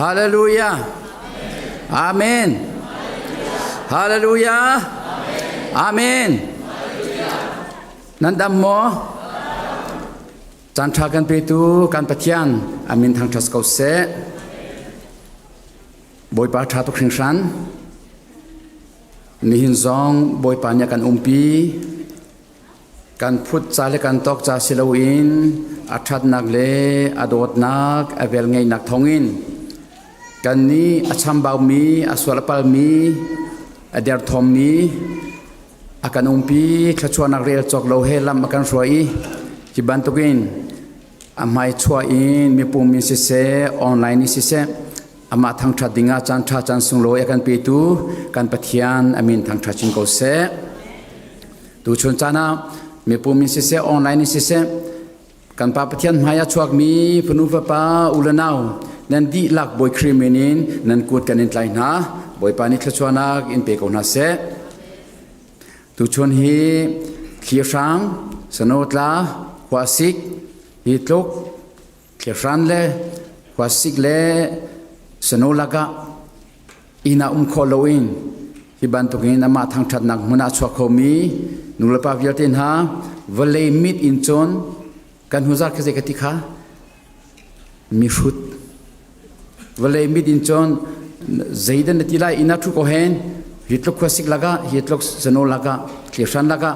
Hallelujah. Amen. Hallelujah. Amen. Nan dam maw? Caan ṭha kan petu kan Pathian amin thangṭhat ko seh. Bawipa ṭha tuk hringhran. Nihin zong Bawipa nih a kan umpi. Kan phut ca le kan tawk ca si loin a ṭhatnak le a dawtnak a velngeihnak thawngin kannih a chambaumi, a sual a palmi, a derthawmmi a kan umpi thluachuahnak rel cawk lo he lam a kan hruai i hi bantukin a hmai chuah in mipum in siseh online in siseh amah thangṭhat dingah caan ṭha caan sunglawi a kan petu kan Pathian a min thangṭhat chin ko seh. Tuchun caan ah mipum in siseh online in siseh kan Pa Pathian hmai ah chuakmi fanu fapa u le nau nan dihlak Bawi Khrih min in nan kut kan in tlai hna. Bawipa nih thluachuahnak in pe ko hna seh. Tuchun hi thlihrang, sanotla, huasik, hi tluk Thlihran le khuasik le sano lakah inn ah um khawh loin hi bantukin amah thangṭhatnak hmun ah chuak khomi nulepa vialte hna vawlei mit in cun kan hnu zarh khi zei ka ti kha mihrut vawlei mit in cun zeidan na ti lai inn ah ṭhu ko hen hi tluk khuasik lakah hi tluk sano lakah thlihran lakah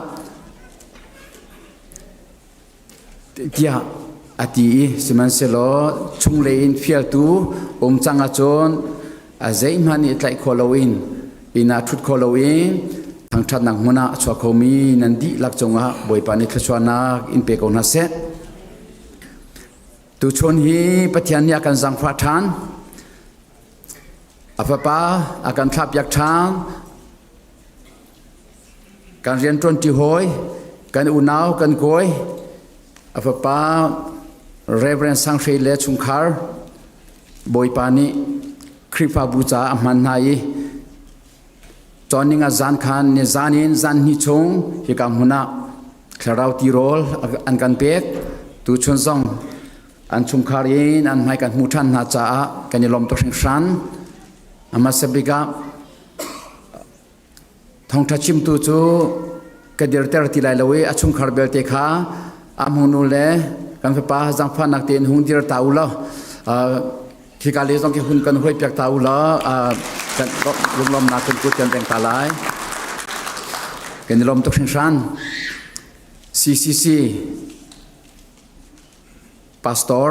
tiah a ti i sihmanhsehlaw chunglei in fialtu um cang ahcun a zeihmanh nih tlaih khawh loin inn ah ṭhut khawh loin thangṭhatnak hmun ah a chuak khomi nan dihlak cungah Bawipa nih thluachuahnak in pe ko hna seh. Tuchun hi Pathian nih a kan zaangfah ṭhan. A fapa a kan thlahpiak ṭhan. Kan rianṭuanṭi hawi, kan unau, kan kawi, a fapa Reverend Sang Hre le chungkhar Bawipa nih Khrihfabu caah a hman hna i Cawning ah zan khan ni zan in zan hnih chung hika hmun ah thlarau tirawl an kan pek. Tuchun zong an chungkhar in an hmai kan hmuh ṭhan hna caah kan i lawm tuk hringhran. A hmasa bik ah Thawngṭha chimtu cu ka dirter ti lai lo i a chungkhar belte kha a hmungnu le kan fapa zaangfahnak tein hung dir ta u law khika le zong khi hun kan huaipiak ta u law kan lunglawmnak kan kut kan beng ta lai. Kan i lawm tuk hringhran. CCC Pastor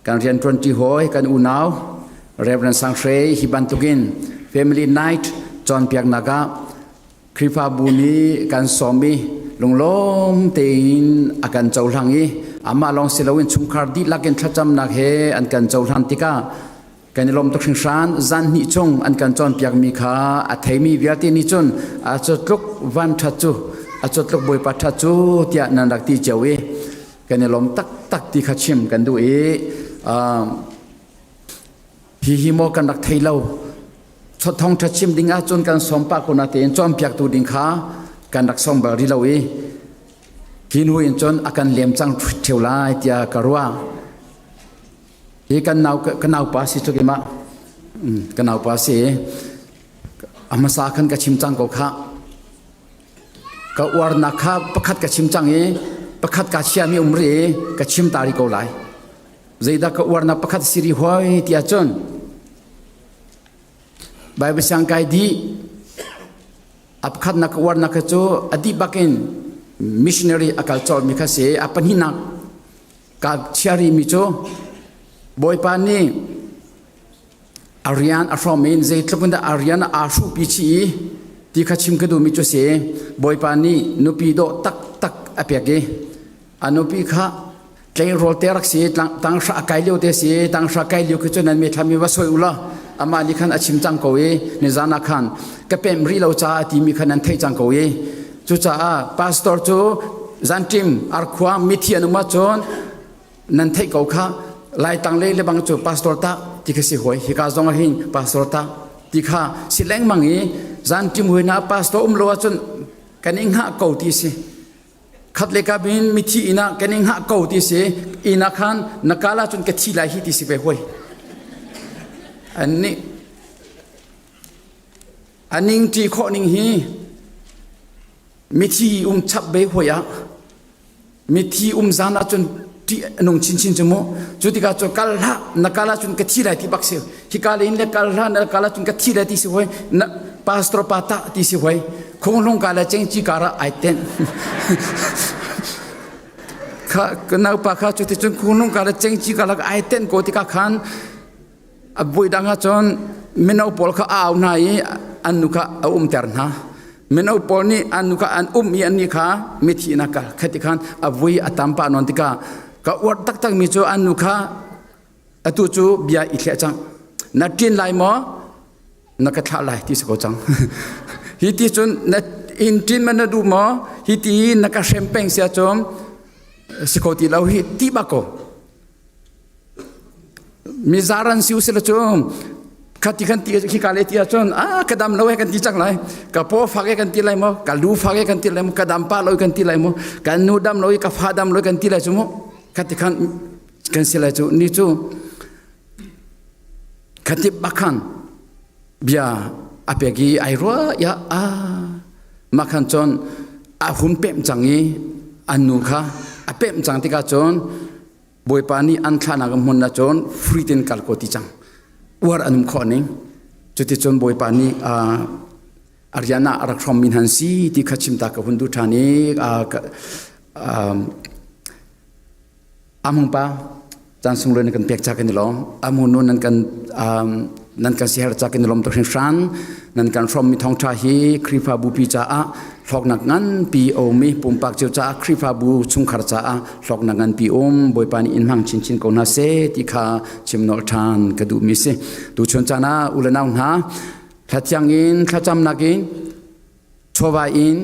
kan rianṭuanṭi hawi kan unau Reverend Sang Hre hi bantukin Family Night cawnpiaknak ah Khrihfabu nih kan sawm i lunglawm tein a kan cohlang i amah lawng si loin chungkhar dihlak in thlacamnak he an kan cohlan tikah kan i lawm tuk hringhran. Zan hnih chung an kan cawnpiakmi kha a theimi vialte nih cun a cutluk van ṭhat cu, a cutluk Bawipa ṭhat cu tiah nan rak ti cio i kan i lawm taktak ti kha chim kan duh i hi hi maw kan rak thei lo thawng ṭha chim ding ahcun kan sawm pah ko na tein cawnpiaktu ding kha kan rak sawm bal rih lo i hi hnu in cun a kan lem cang ṭheo lai tiah ka ruah. Hi kan nau ka naupa si cu keimah ka naupa si. A hmasa khan ka chim cang ko kha. Ka uarnak kha pakhat ka chim cang i pakhat ka chiami um rih i ka chim ta rih ko lai. Zeidah ka uarnak pakhat si rih hoi ti ahcun Bible siang kai dih a pakhatnak ka uarnak kha cu a dih bakin missionary a kal colhmi kha si. A pahnihnak ka chia rihmi cu Bawipa nih a rian a hrawm in zeitluk in dah a rian aa hruhpi chih i ti kha chim ka duhmi cu si. Bawipa nih nupi dawh taktak a pek i a nupi kha tleirawl te rak si, tanghra a kai lio te si. Tanghra kai lio khi cu nan mithlam i va soi u law amah nih khan a chim cang ko i nizan ah khan ka pemh rih lo caah timi kha nan theih cang ko i cucaah pastor cu zanṭim arkhua mithi an um ahcun nan theih ko kha. Laitang le lebang cu pastor ta ti kha si hoi, hika zong ah hin pastor ta ti kha si lengmang i zanṭim hui na pastor um lo ahcun kan i hngah ko ti si. Khat le ka bin mithi inn ah kan i hngah ko ti si. Inn ah khan na kal ahcun ka thi lai hi ti si ve hoi. An nih a ningṭi khawh ning hi mithi um chap ve hoi ah mithi um zan ahcun ṭih a nung chinchin cu mu. Cu tikah cun kal hlah, na kal ahcun ka thi lai ti bak si. Hika le in le kal hlah, na kal ahcun ka thi lai ti si hoi. Na pastor pa tah ti si hoi. Khunglung ka le cengci kar ah ai tenh. Kha ka naupa kha cu ti cun khunglung ka le cengci ka lak ai tenh ko tikah khan a voi dang ah cun mino pawl kha a au hna i an nu kha a umter hna. Mino pawl nih an nu kha an um i annih kha mithi in a kal. Khati khan a vui a tam pah nawn tikah ka uar taktak mi cu an nu kha atu cu bia i thleh cang. Na ṭin lai maw? Na ka thlah lai ti si ko cang. Hi ti cun na in ṭin man na duh maw? Hi ti na ka hrem peng sia cun si ko ti lo hi ti bak ko. Mizaran si usila cu khati khan ti khi ka le ti ahcun a ka dam lo he kan ti cang lai ka paw fak he kan ti lai maw ka lu fak he kan ti lai maw ka dam pa lo kan ti lai maw kan nu dam lo i ka fa dam lo kan ti lai cu mu khati khan kan si lai cu ni cu khati bakhan bia a pek i ai rua ya a mah khan cun a hun pem cang i an nu kha a pem cang tikah cun Bawipa nih an thlahnak hmun ah cun free ten kal ko ti cang. Uar an um khawh ning. Cuticun Bawipa nih a rian ah a rak hrawmmi hna an si ti kha chim ta ka hun duh ṭhan i Amung pa caan sunglawi na kan pek ca kan i lawm. Amu nu nan kan nan kan siher ca kan i lawm tuk hringhran. Nan kan hrawmmi thawngṭha hi Khrihfabu pi caah hlawknak nganpi a um i pumpak cio caah Khrihfabu chungkhar caah hlawknak nganpi um Bawipa nih in hmang chinchin ko hna seh ti kha chim nolh ṭhan ka duhmi si. Tuchun caan ah u le nau hna thlathiang in thlacamnak in chawva in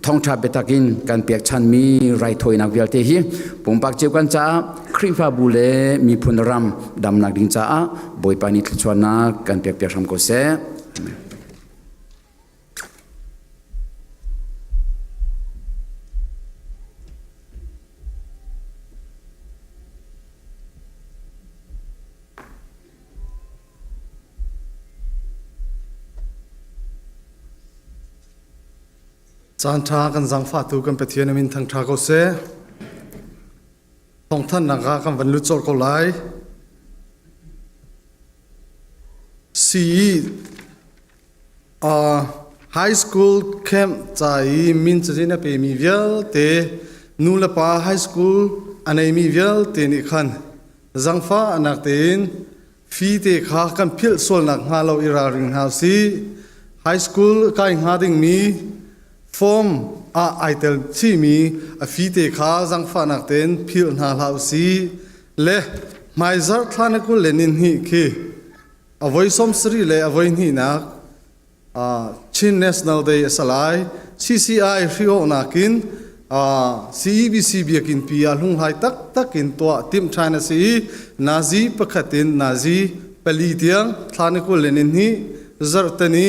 thawngṭha biatak in kan pekchanmi raithawinak vialte hi pumpak cio kan caah Khrihfabu le miphun ram damnak ding caah Bawipa nih thluachuahnak kan pekpiak hram ko seh. Amen. Caan ṭha kan zaangfahtu kan Pathian a min thangṭha ko seh. Thawngthanhnak ah kan van lut colh ko lai. CE High school camp ca i min cazin a pemi vialte nu le pa high school a neimi vialte nih khan zangfahnak tein fee te kha kan philh sualnak hnga lo i ralring hna usih. High school kai hnga dingmi form ah ai tel chihmi a fee te kha zangfahnak tein philh hna hlah usih. Le hmaizarh thla na 22 khi a voi 70 le a voi hnihnak Chin National Day a si lai. CCI hrihawhnak in CEBC biakinn pi ah hlunghlai taktak in tuah timh ṭhan a si i nazi pakhat in nazi pali tiang thla ni 22 zarhteni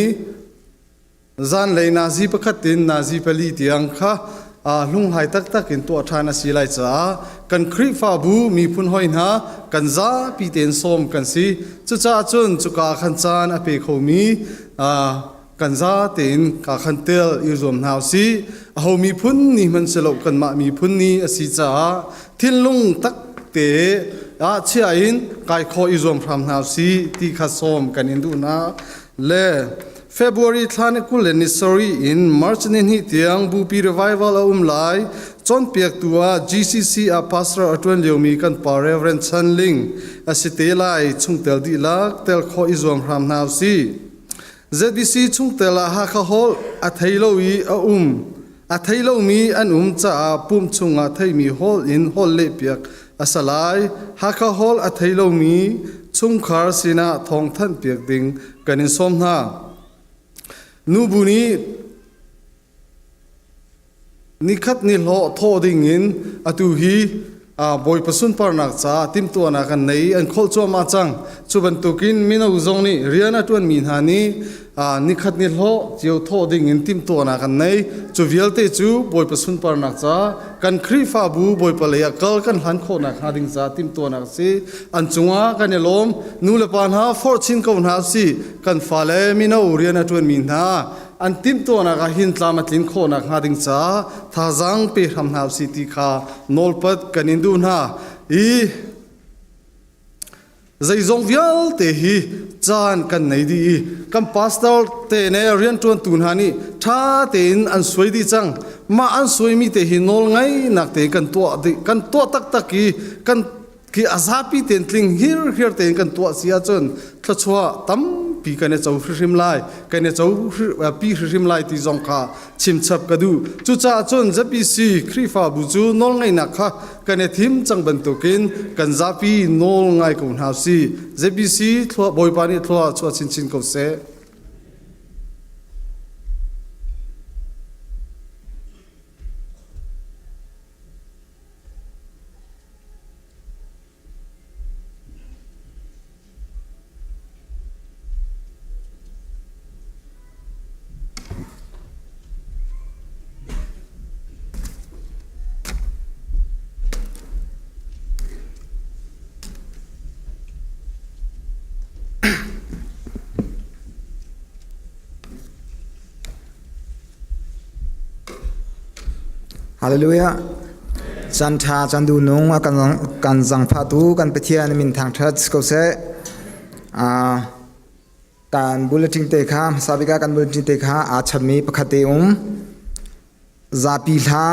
Zanlei nazi pakhat in nazi pali tiang kha hlunghlai taktak in tuah ṭhan a si lai caah kan Khrihfabu miphun hoi hna kan zapi tein sawm kan si. Cucaah cun cuka ah khan caan a pe khomi kan za tein ka khan tel i zuam hna usih. Aho miphun ni hmanh si lo kanmah miphun ni a si caah thinlung tak te ah chia in kai khawh i zuam hram hna usih ti kha sawm kan in duh hna. Le February thla ni 27 in March ni hnih tiang Bupi Revival a um lai. Cawnpiaktu ah GCC ah pastor a ṭuan liomi kan pa Reverend Chan Ling a si te lai. Chungtel dihlak tel khawh i zuam hram hna usih. ZBC chungtel ah Hakha holh a thei lo i a um. A thei lomi an um caah pumh chungah theimi holh in holh lehpiak a si lai. Hakha holh a thei lomi chungkhar sinah thawngthanh piak ding kan in sawm hna. Nubu nih nikhat ni hlawh thawh ding in atu hi Bawipa sunparnak caah timhtuahnak an nei an kholh cuahmah cang. Cu bantukin mino zong nih rian a ṭuanmi hna nih nikhat ni hlawh cio thawh ding in timhtuahnak an nei. Cu vialte cu Bawipa sunparnak caah kan. Kan Khrihfabu Bawipa lei ah kal kan hlan khawhnak hnga ding ca timhtuahnak a si. An cungah kan i lawm. Nu le pa hna forh chin ko hna si. Kan fale mino rian a ṭuanmi hna an timhtuahnak ah hin tlam a tlin khawhnak hnga ding caah thazaang pe hram hna usih ti kha nawlpat kan in duh hna. I zeizong vialte hi caan kan nei dih i kan pastor te ne rianṭuantu hna nih ṭha tein an suai dih cang. Mah an suaimi te hi nawl ngainak tein kan tuah dih, kan tuah taktak i kan khi a zapi tein tling hirhiar tein kan tuah si ahcun thluachuah tampi kan i co hrimhrim lai, kan i co pi hrimhrim lai ti zong kha chimchap ka duh. Cucaah cun ZBC Khrihfabu cu nawlngeihnak kha kan i thim cang bantukin kan zapi nawl ngai ko hna si. ZBC thlua Bawipa nih thlua chuah chinchin ko seh. Hallelujah. Chan ṭha chan du nung a kan zangfahtu kan Pathian min thangṭhat ko seh. Kan bulletin te kha hmasa bik ah kan bulletin te kha aa chapmi pakhat te um. Zapi hla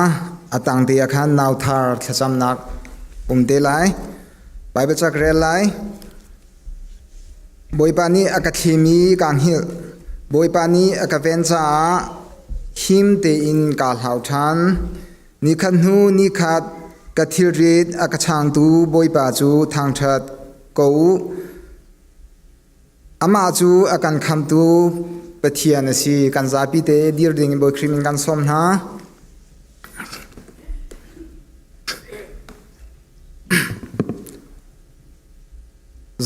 a tang te ah khan nauthar thlacamnak um te lai. Bible ca ka rel lai. Bawipa nih a ka thlim i kaa hngilh. Bawipa nih a ka ven caah him tein kaa hlau ṭhan. Nikhat hnu nikhat ka thilrit a ka changtu Bawipa cu thangṭhat ko u. Amah cu a kan khamtu Pathian a si. Kan zapi te dir ding in Bawi Khrih min kan sawm hna.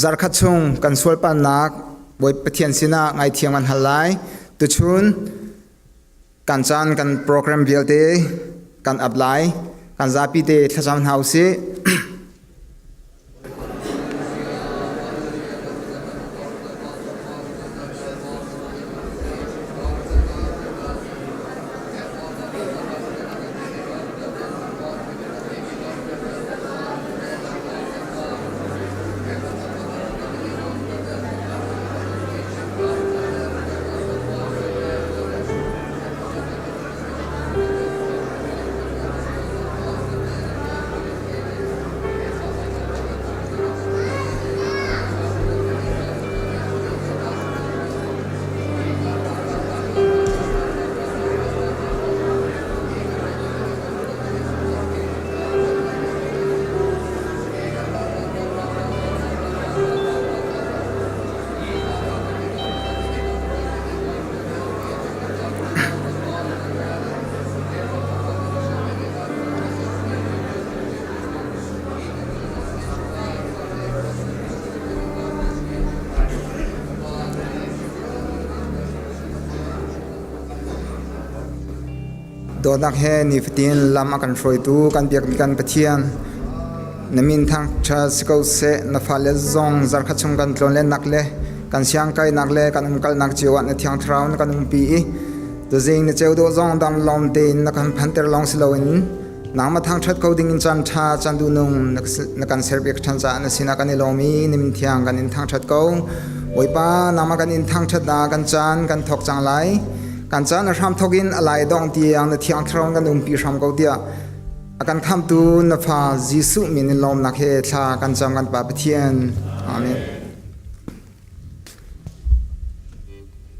Zarkhat chung kan sualpalnak Bawi Pathian sinah ngaithiam kan hal lai. Tuchun kan caan kan program vialte kan ap lai. Kan zapi te thlacam hna usih. Dawtnak he nifatin lam a kan hruaitu kan biakmi kan Pathian, na min thangṭhat si ko seh. Na fale zong zarkhat chung kan tlawnlennak le kan siangkainak le kan umkalnak cio ah na Thiang Thlarau na kan umpi i tuzing na ceu dawh zong dam lawm tein na kan phanter lawng si loin nangmah thangṭhat ko ding in caan ṭha caan duhnung na kan serpiak ṭhan caah na sinah kan i lawm i na min thiang kan in thangṭhat ko. Bawipa, nangmah kan in thangṭhatnak kan caan kan thawk cang lai. Kan caan a hram thawk in a lai dong tiang na Thiang Thlarau kan umpi hram ko tiah a kan khamtu na fa Jesuh min in lawmnak he thla kan cam kan Pa Pathian. Amen.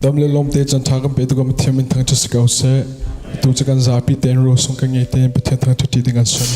Dam le lawm te chan tha kan pe tu kan Pathian min thang si ko seh. Tu cu kan zapi ten ro sung kan ngei ten Pathian thang ṭhi ding an sung.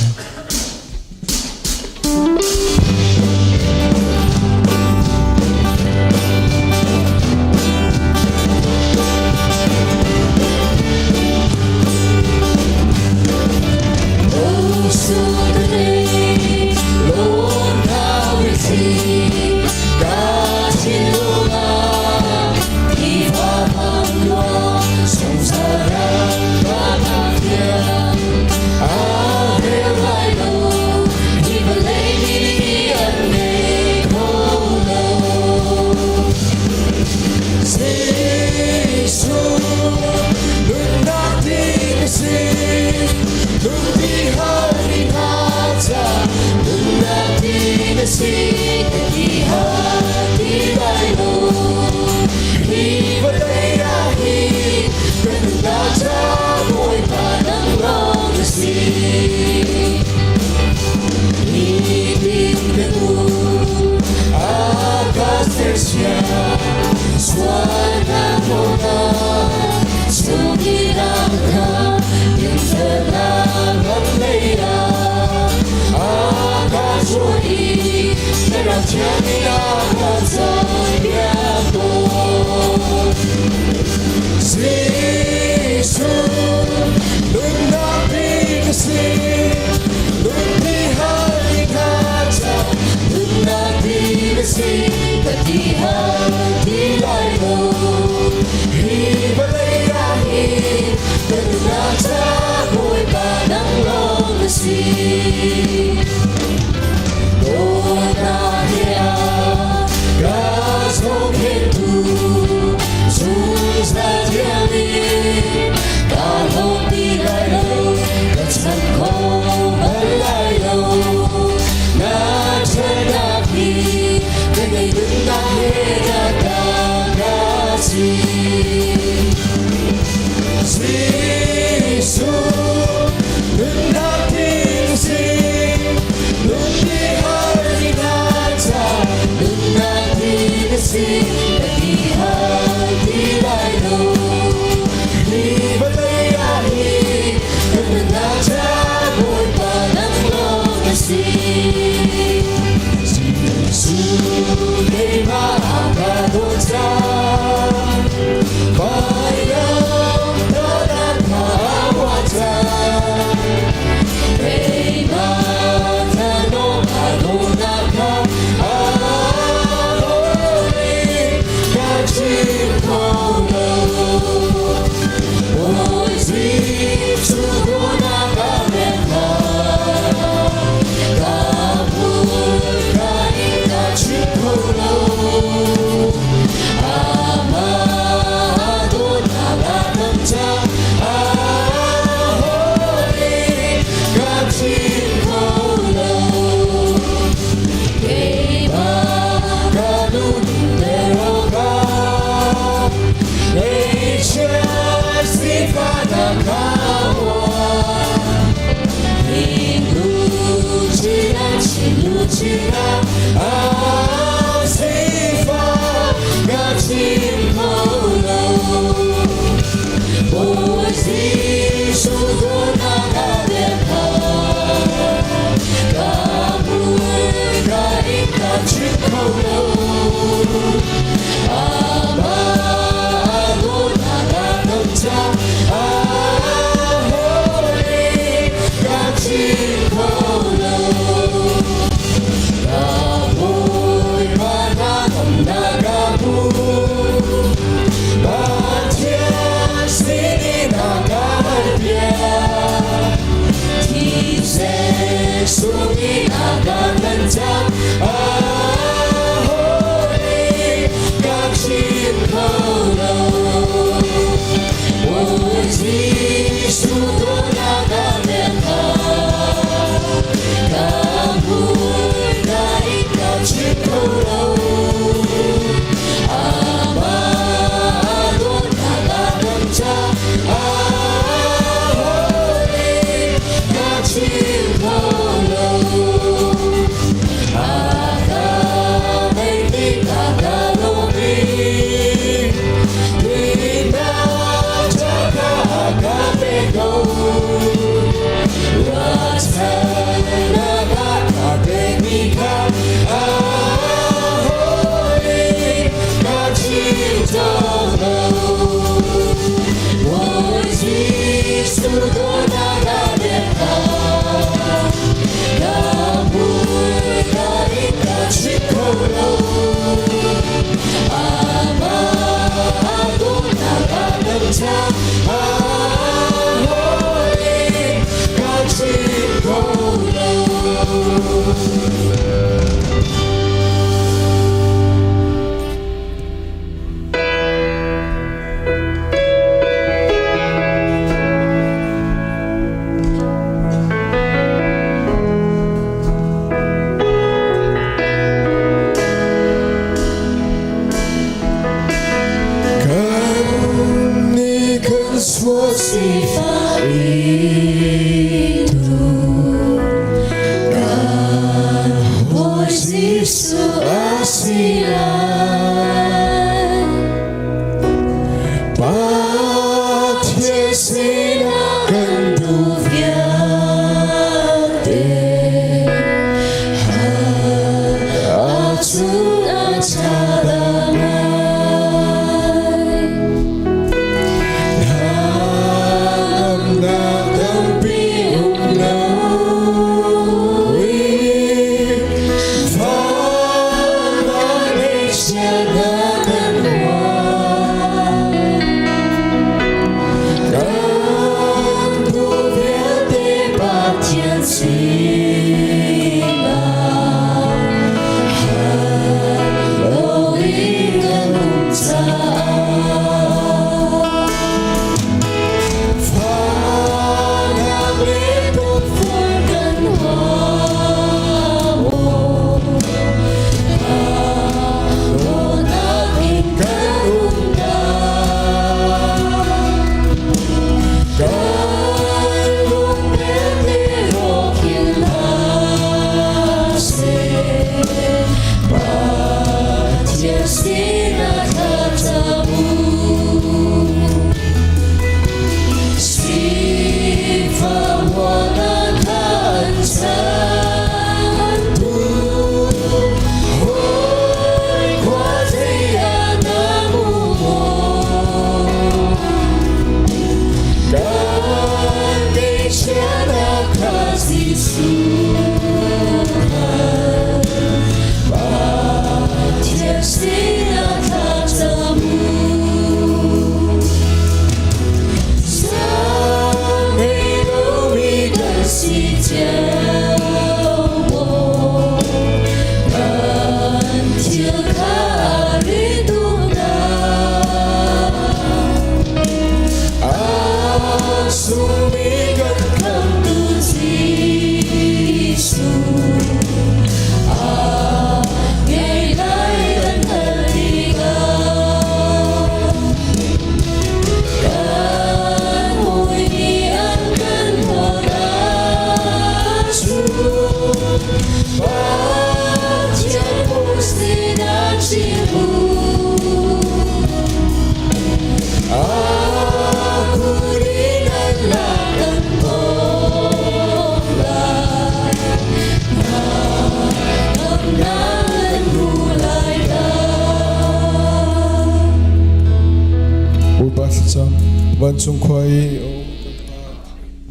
Bawipa thlacam vancung khua i a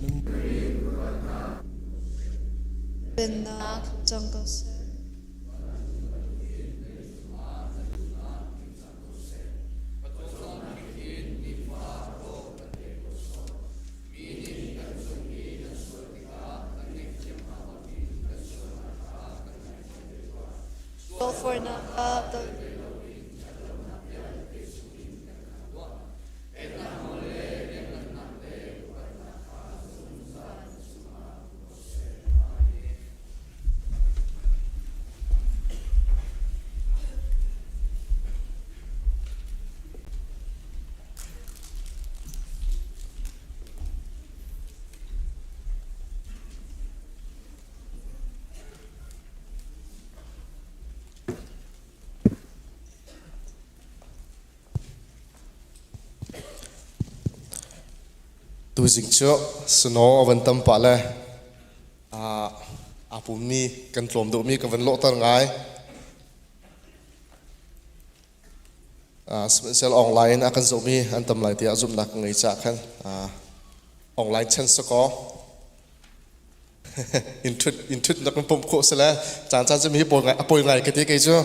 um kan Pa. Pennak cang ko seh. California the Tuzing cu snow a van tam pah le aa pummi kan tlawm deuhmi ka van lawhter ngai. Sihmanhsehlaw online in a kan zohmi an tam lai tiah zumhnak ka ngei caah khan online chan si kaw in thut in thut nak pumh khawh si le caan caan cu mi hi a poi ngai ka ti kei cu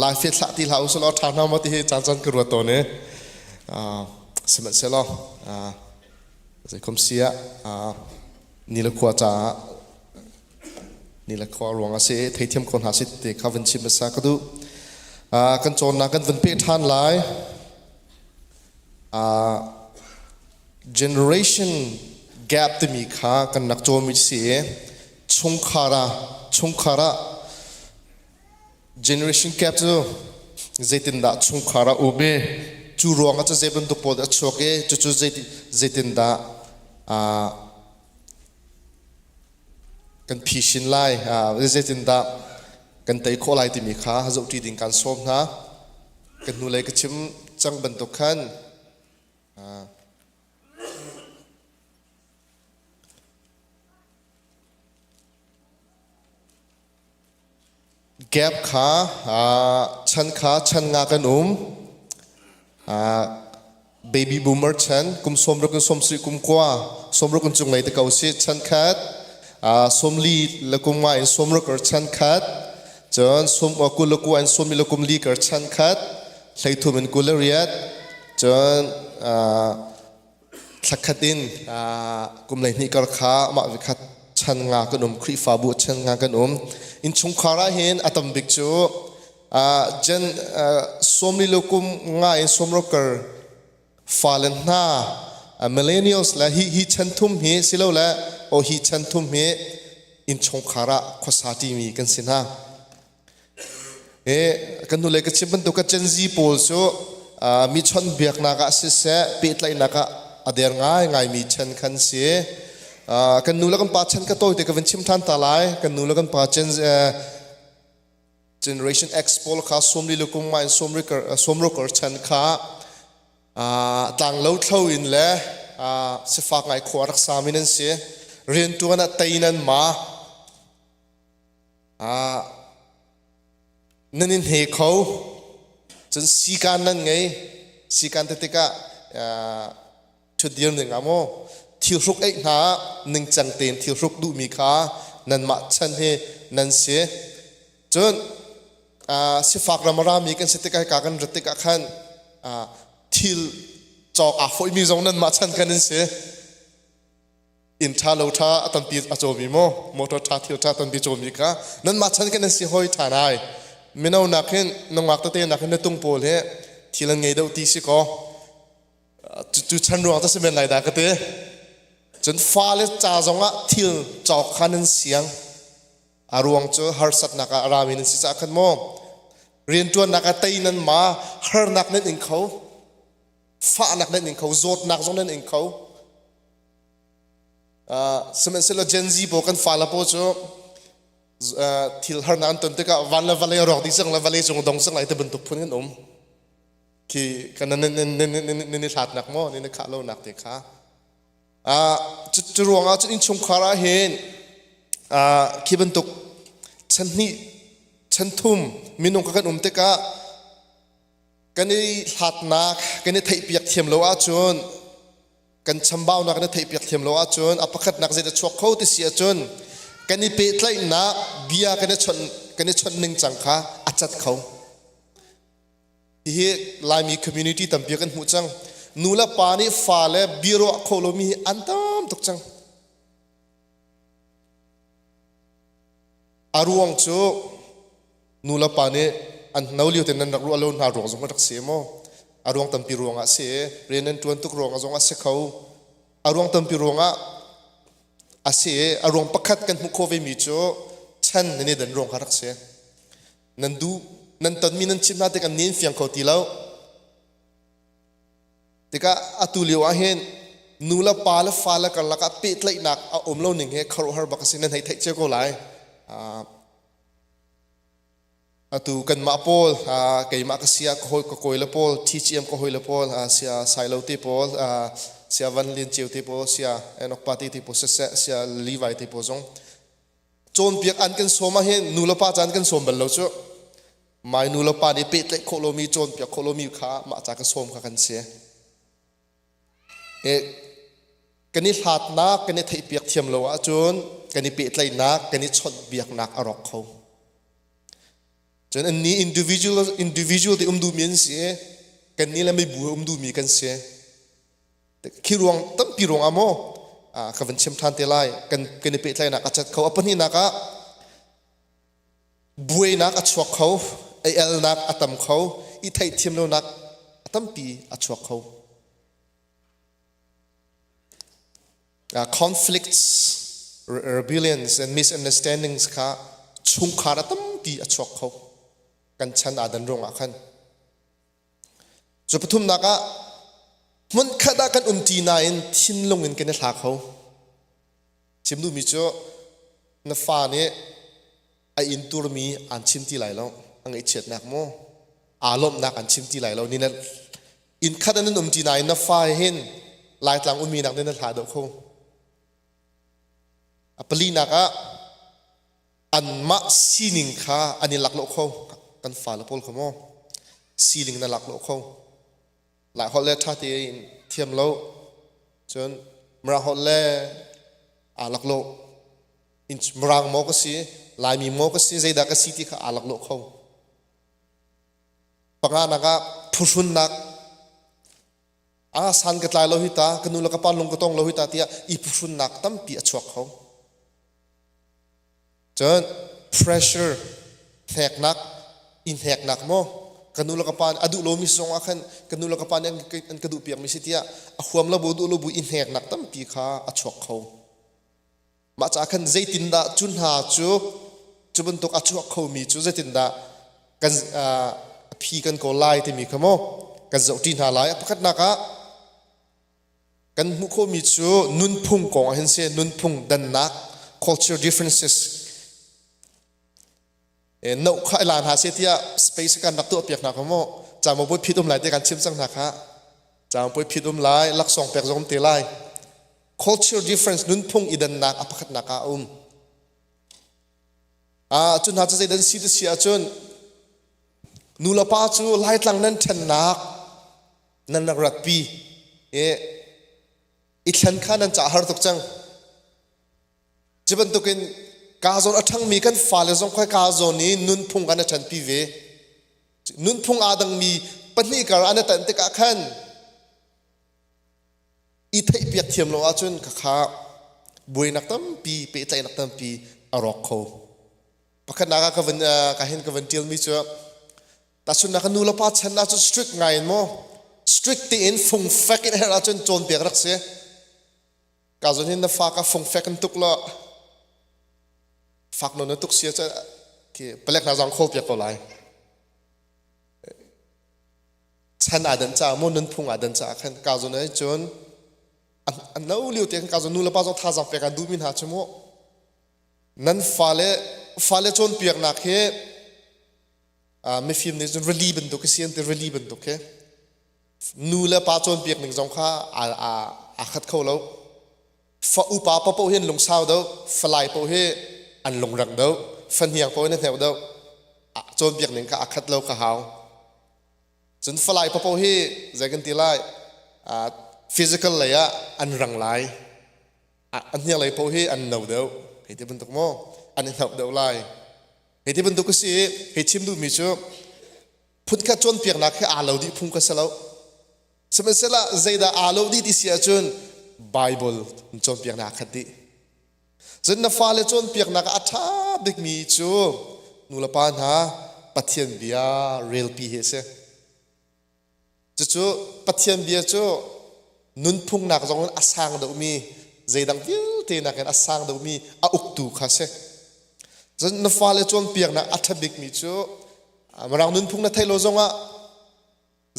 lai fiat hlah ti hlah usulaw ṭha hna maw ti hi caan caan ka ruat tawn i sihmanhsehlaw zeikom si ah ni le khua caah ni le khua ruang a si theithiam ko hna si ti kha van chim hmasa ka duh. Kan cawnnak kan van peh ṭhan lai. Generation gap timi kha kan rak cawnmi si i chungkhar ah chungkhar ah generation gap cu zeitindah chungkhar ah um i cu ruang ah cu zei bantuk pawl a chuak i cucu zeitindah kan phisin lai, zeitindah kan tei khawh lai timi kha zohṭi ding kan sawm hna. Kan hnulei ka chim cang bantuk khan Gap kha chan kha chan nga kan um. Baby boomer chan kum 60 in 70 kum kua 60 in cunglei te ko si chan khat 40 le kum nga in 60 kar chan khat cun sum kul le kua in 40 le kum li kar chan khat 30 in 28 cun thlakhat in kum 12 kar kha mah vikhat. Chan nga kan um Khrihfabu chan nga kan um. Innchungkhar ah hin a tam bik cu gen sawmli le kum nga in sawmruk fale hna millennials le hi hi chan thum hi silole o hi chan thum hi innchungkhar ah khuasa ṭimi kan si hna. E kan hnulei ka chim bantuk ka Gen Z pawl cu mi chawnhbiaknak ah siseh pehtlaihnak ah a der ngaingaimi chan khan si. Kan nu le kan pa chan ka tawite ka van chim ṭhan ta lai. Kan nu le kan pa Gen Generation X pawl kha sawmli le kum nga in sawmrukar chan kha tlanglo thlo in le sifak ngai khua rak sami nan si. Rianṭuan ah tei nan ma. Nan in hne kho. Cun sikaan nan ngei. Sikaan te tikah ṭhutdir ning ah maw thilhruk eih hna ah ningcang tein thilhruk duhmi kha nanmah chan hi nan si. Cun sifak ram a rami kan si tikah hika kan rat tikah khan thil cawk aa fawihmi zong nanmah chan khan nan si. Inn ṭha lo ṭha a tampi a cawmi maw motor ṭha thil ṭha tampi cawmi kha nanmah chan kan nan si hoi ṭhan ai. Mino nak hin nungak tete nak hin na tung pawl hi thil an ngei deuh ti si kaw cu chan ruang cu si men lai dah ka ti. Cun fale ca zongah thil cawk kha nan siang. A ruang cu harsatnak ah a rami nan si caah khan maw rianṭuannak ah tei nan ma harnak nan ing kho fahnak nan ing kho zawtnak zong nan ing kho. Sihmanhsehlaw Gen Z pawl kan fale pawl cu thil harnak an ton tikah van le vawlei a rawk dih cang le vawlei cung a dong cang lai ti bantuk phun kan um. Khi kan nan i hlatnak maw nan i khah lonak te kha. Cu ruangah cun innchungkhar ah hin khi bantuk chan hnih chan thum minung kha kan um tikah kan i hlatnak kan i theihpiak thiam lo ahcun kan chambaunak kan i theihpiak thiam lo ahcun a pakhatnak zei dah chuak kho ti si ahcun kan i pehtlaihnak bia kan i chawnh kan i chawnh ning cang kha a cat kho. Hihi Laimi community tampi kan hmuh cang. Nu le pa nih fale biaruah kho lomi hi an tam tuk cang. A ruang cu nu le pa nih an no lio te nan rak ruah lo hna ruang zong rak si maw? A ruang tampi ruang ah si rian nan tuan tuk ruang ah zong a si kho. A ruang tampi ruang ah a si a ruang pakhat kan hmuh khawh ve mi cu chan nan i dan ruang kha rak si. Nan duh nan tonmi nan chimh hna tik an nin fiang kho ti lo. Tikah atu lio ah hin nu le pa le fa le karlak ah pehtlaihnak a um lo ning hi khuaruahhar bak a si nan hei theih cio ko lai. Atu kanmah pawl keimah ka sia ka hawi ka kawi le pawl TGM ka hawi le pawl sia Sailo te pawl sia Van Lian Ceu te pawl sia Enoch Pa te te pawl siseh sia Levi te pawl zong cawnpiak an kan sawm ah hin nu le pa caan kan sawm bal lo cu mai nu le pa nih pehtlaih khawh lomi cawnpiak khawh lomi kha mah ca ka sawm kha kan si e kan i hlatnak kan i theihpiak thiam lo ahcun kan i pehtlaihnak kan i chawnhbiaknak a rawk kho cun anni individual individual te um duhmi an si kan nih le mibu um duhmi kan si Khi ruang tampi ruang ah maw ka van chim ṭhan te lai kan kan i pehtlaihnak a cat kho a pahnihnak ah buainak a chuak kho ei elnak a tam kho i theihthiam lonak a tampi a chuak kho conflicts rebellions and misunderstandings kha chungkhar a tampi a chuak kho kan chan aa dan ruangah khan Cu pathumnak ah hmunkhat ah kan umṭi nain thinlung in kan i hla kho. Chim duhmi cu na fa nih a inturmi aan chim ti lai lo. A ngaihchiatnak maw? Aa lawmhnak aan chim ti lai lo. Ni na inn khat ah nan umṭi nain na fa hin Laitlang ummi nak nih na hla deuh kho. A palinak ah anmah sining kha an i laklawh kho kan fale pawl kha maw sining na laklawh kho lai holh le ṭha tein thiam lo cun Mirang holh le aa laklawh Mirang maw ka si Laimi maw ka si zeidah ka si ti kha aa laklawh kho panganak ah phuhrunnak a san ka tlai lo hi ta ka nu le ka pa lung ka tong lo hi ta tiah i phuhrunnak tampi a chuak kho. Cun pressure hneknak i hneknak maw ka nu le ka pa a duh lomi zong ah khan ka nu le ka pa nih an ka duh piakmi si tiah a huam lo bu duh lo bu i hneknak tampi kha a chuak kho. Mah caah khan zeitindah cu hna cu cu bantuk a chuak khomi cu zeitindah kan a phi kan kawl lai timi kha maw kan zohṭi hna lai. A pakhatnak ah kan hmuh khawhmi cu nunphung kong ah hin si nunphung dannak culture differences no kha ila hna se tiah space kan rak tuah piak hna kha maw camo pui phit um lai te kan chim cang hna kha camo pui phit um lai laksawng pek zong te lai culture difference nunphung i dannak a pakhatnak ah a um ah cu hna cu zeidan si ti si ahcun nu le pa cu laitlang nan ṭhennak nan rak ratpi i i thlen kha nan cah har tuk cang Cu bantukin kaa zawn a ṭhangmi kan fale zong kha kaa zawn i nunphung kan a ṭhanpi ve. Nunphung aa dangmi pahnih kar an i tan tikah khan i theihpiak thiam lo ahcun khakha buainak tampi, pehtlaihnak tampi a rawk kho. Pakhatnak ah ka van ka hin ka van ṭialmi cu tahchunhnak nu le pa chan ahcun strict ngai in maw strict tein fungfek in herh ahcun cawnpiak rak si. Ka zawn hin na fa ka fungfek in tuk law fak nawn na tuk sia cu khi palek hna zong khawl piak ko lai. Chan aa dan caah maw nunphung aa dan caah khan ka zawn ai cun a no lio te khan ka zawn nu le pa zong thazaang pek an duhmi hna cu mu nan fale fale cawnpiaknak hi mifim nih cun rili bantuk si an ti rili bantuk hi Nu le pa cawnpiak ning zong kha aa khat kho lo. Fa upa paoh hi an lungsau deuh, falai paoh hi an lungrang deuh, fahniang paoh hi an hneuh deuh. Cawnpiak ning kha aa khat lo ka hau. Cun falai paoh hi zei kan ti lai, physical lei ah an rang lai. A hniang lei paoh hi an no deuh. Hei ti bantuk maw? An i hnauh deuh lai. Hei ti bantuk a si i hei chim duhmi cu phunkhat cawnpiaknak hi aa lo dih phung ka si lo. Sihmanhsehlaw zeidah aa lo dih ti si ahcun Bible cawnpiaknak aa khat dih. Cun na fale cawnpiaknak ah a ṭha bikmi cu nulepa hna Pathian bia relpi hi a si. Cucu Pathian bia cu nunphungnak zong in a sang deuhmi zeidang vialte nakin a sang deuhmi a uktu kha a si. Cun na fale cawnpiaknak a ṭha bikmi cu Mirang nunphung na theih lo zongah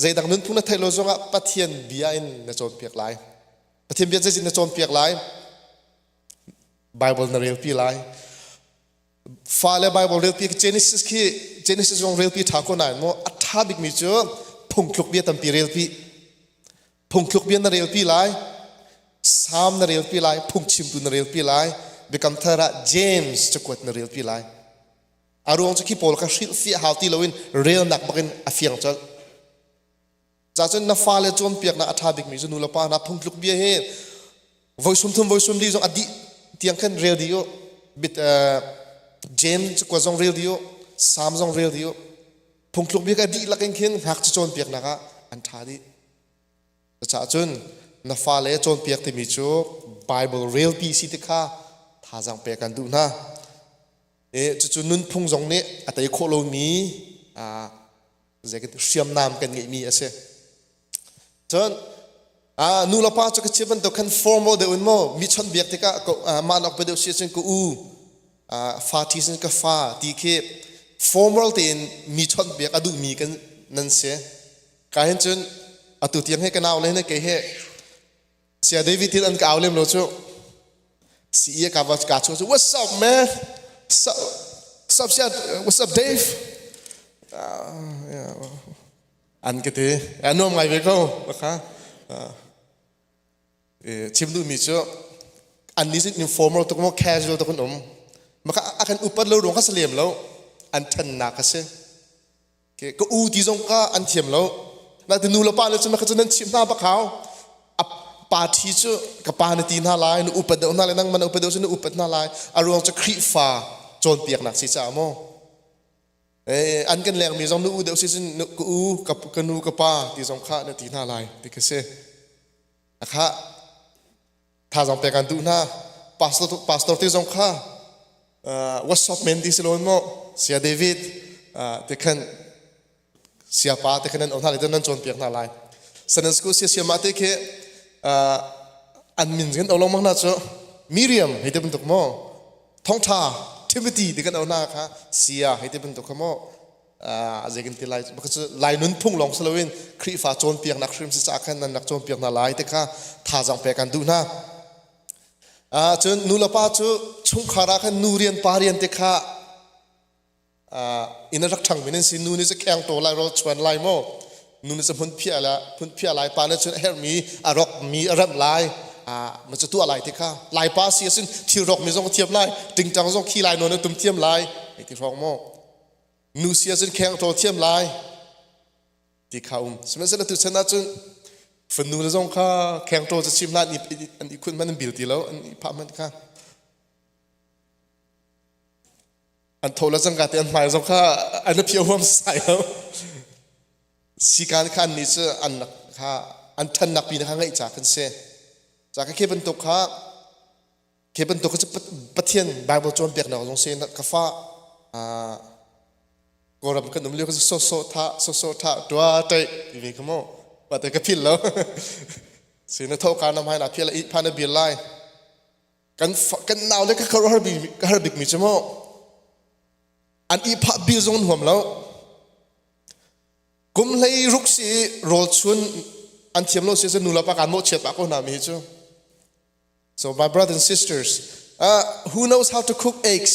zeidang nunphung na theih lo zongah Pathian bia in na cawnpiak lai. Pathian bia zeitin na cawnpiak lai? Bible na relpi lai. Fale Bible relpi Genesis khi Genesis zong relpi ṭha ko nain maw a ṭha bikmi cu phungthluk bia tampi relpi. Phungthluk bia na relpi lai. Salm na relpi lai, phungchimtu na relpi lai, Biakam Thar ah James cakuat na relpi lai. A ruang cu khi pawl kha hrilhfiah hau ti loin relnak bakin a fiang colh. Cacun na fale cawnpiaknak a ṭha bikmi cu nulepa hna phungtluk bia hi voi sum thum voi sum li zong a dih tiang khan rel dih u. Bit James cakuat zong rel dih u. Salm zong rel dih u. Phungthluk bia kha dihlak in khin ngakchia cawnpiaknak ah an ṭha dih. Cucaah cun na fale cawnpiak timi cu Bible relpi si ti kha thazaang pek kan duh hna. Cucu nunphung zong nih a tei khawh lomi hriamnam kan ngeihmi a si. Cun nu le pa cu ka chim bantuk khan formal deuh in maw mi chawnhbiak tikah mah nak deuh si ahcun ka u fa ṭhi sin ka fa ti khi formal tein mi chawnhbiak a duhmi kan nan si. Ka hin cun atu tiang he ka nau le he kei he Sia David hin an ka au lem lo cu. CE ka va ka chu what's up man? So, what's up Sia? What's up Dave? Yeah. An ka ti. A nuam ngai ve ko. Kha. Chim duhmi cu an nih informal tuk maw casual tuk an um. Maka a kan upat lo ruang kha sa lem lo. An ṭhannak a si. Ka u ti zong kha an thiam lo. Nain nu le pa le cu na nan chimh hna bak hau. A pa ṭhi cu ka pa na ti hna lai, na upat deuh hna lai, nangmah na upat deuh cu na upat hna lai. A ruang cu Khrihfa cawnpiaknak si caah maw. An kan lengmi zong na u deuh si cun ka u, ka nu, ka pa ti zong kha na ti hna lai ti ka si. A kha thazaang pek an duh hna. Pastor, pastor ti zong kha. What's up men ti si lo maw Sia David te khan siapa te khan nan hna le nan cawnpiak hna lai. Sunday school sia siama te khi an min kan olo mang hna cu Miriam hei te bantuk maw Thongtha Timothy ti kan o hna kha sia hei te bantuk kha maw zei kan ti lai cu lai nun phung lawng si loin Khrihfa cawnpiaknak hrim si caah khan nan rak cawnpiak hna lai te kha thazaang pek kan duh hna. Cun nu le pa cu chungkhar ah khan nu rian pa rian te kha inn a rak ṭhangmi nan si. Nu nih cu kheng taw lai rawl chuan lai maw? Nu nih cu hmun phiah la hmun phiah lai pa nih cun a herhmi a rokmi a remh lai. Ma cu tuah lai ti kha lai pa si asin thil rokmi zong a thiam lai tingtang zong khi lai nawn a tum thiam lai hei ti hrawng maw nu si ahcun kheng tawl thiam lai ti kha um sihmanhsehlaw tu chan ahcun fanu le zong kha khengṭaw cu chim hlah an i khun hmanh an bil ti lo an i phah hmanh kha an tho le cangka te an hmai zong kha an a phia huam sai lo sikan kha an nih cu an kha an ṭhannak pi kha ngeih ca kan si ca kha khi bantuk kha khi bantuk kha Pathian Bible cawnpiaknak zong si ka fa Kawlram kan um lio ka so so tha so so tha tua tai ti ve ka mo pa te ka phil lo si na tho ka na mai na phil i pha na bil lai kan kan nau le ka har bi ka har bik mi chu mo an i pha bil zong huam lo kum hlei ruk si rawl chun an thiam lo si se nu la pa kan mo chiat pa ko na mi chu So my brothers and sisters, who knows how to cook eggs?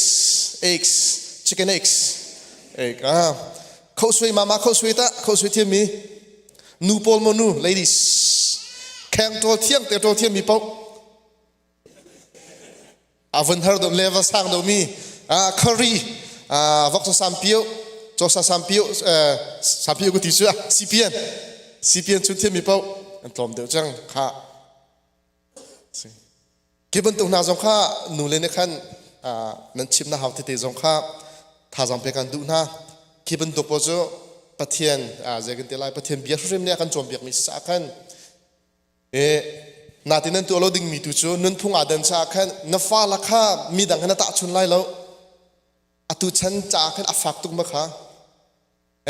Eggs, chicken eggs. Egg. Ah. Khau sui mama khau sui ta, khau sui thiam mi. Nu pawl mo nu, ladies. Kheng tol thiang te tol thiam mi pau. A vun har do level sang do mi. Ah, curry. Ah, vok sa sam pio. Cho sa sam pio, sam pio ko ti chu ah, CPN. CPN chun thiam mi pau. An tlom deuh chang kha. Khi bantuk hna zong kha nule nih khan nan chim na hau tete zong kha thazaang pek an duh hna. Khi bantuk pawl cu Pathian zei kan ti lai Pathian bia hrimhrim nih a kan cawnpiakmi si caah khan natin nan tuah lo dingmi tu cu nunphung aa dan caah khan na fale kha midang he na tahchun lai lo. Atu chan caah khan a fak tuk ma kha.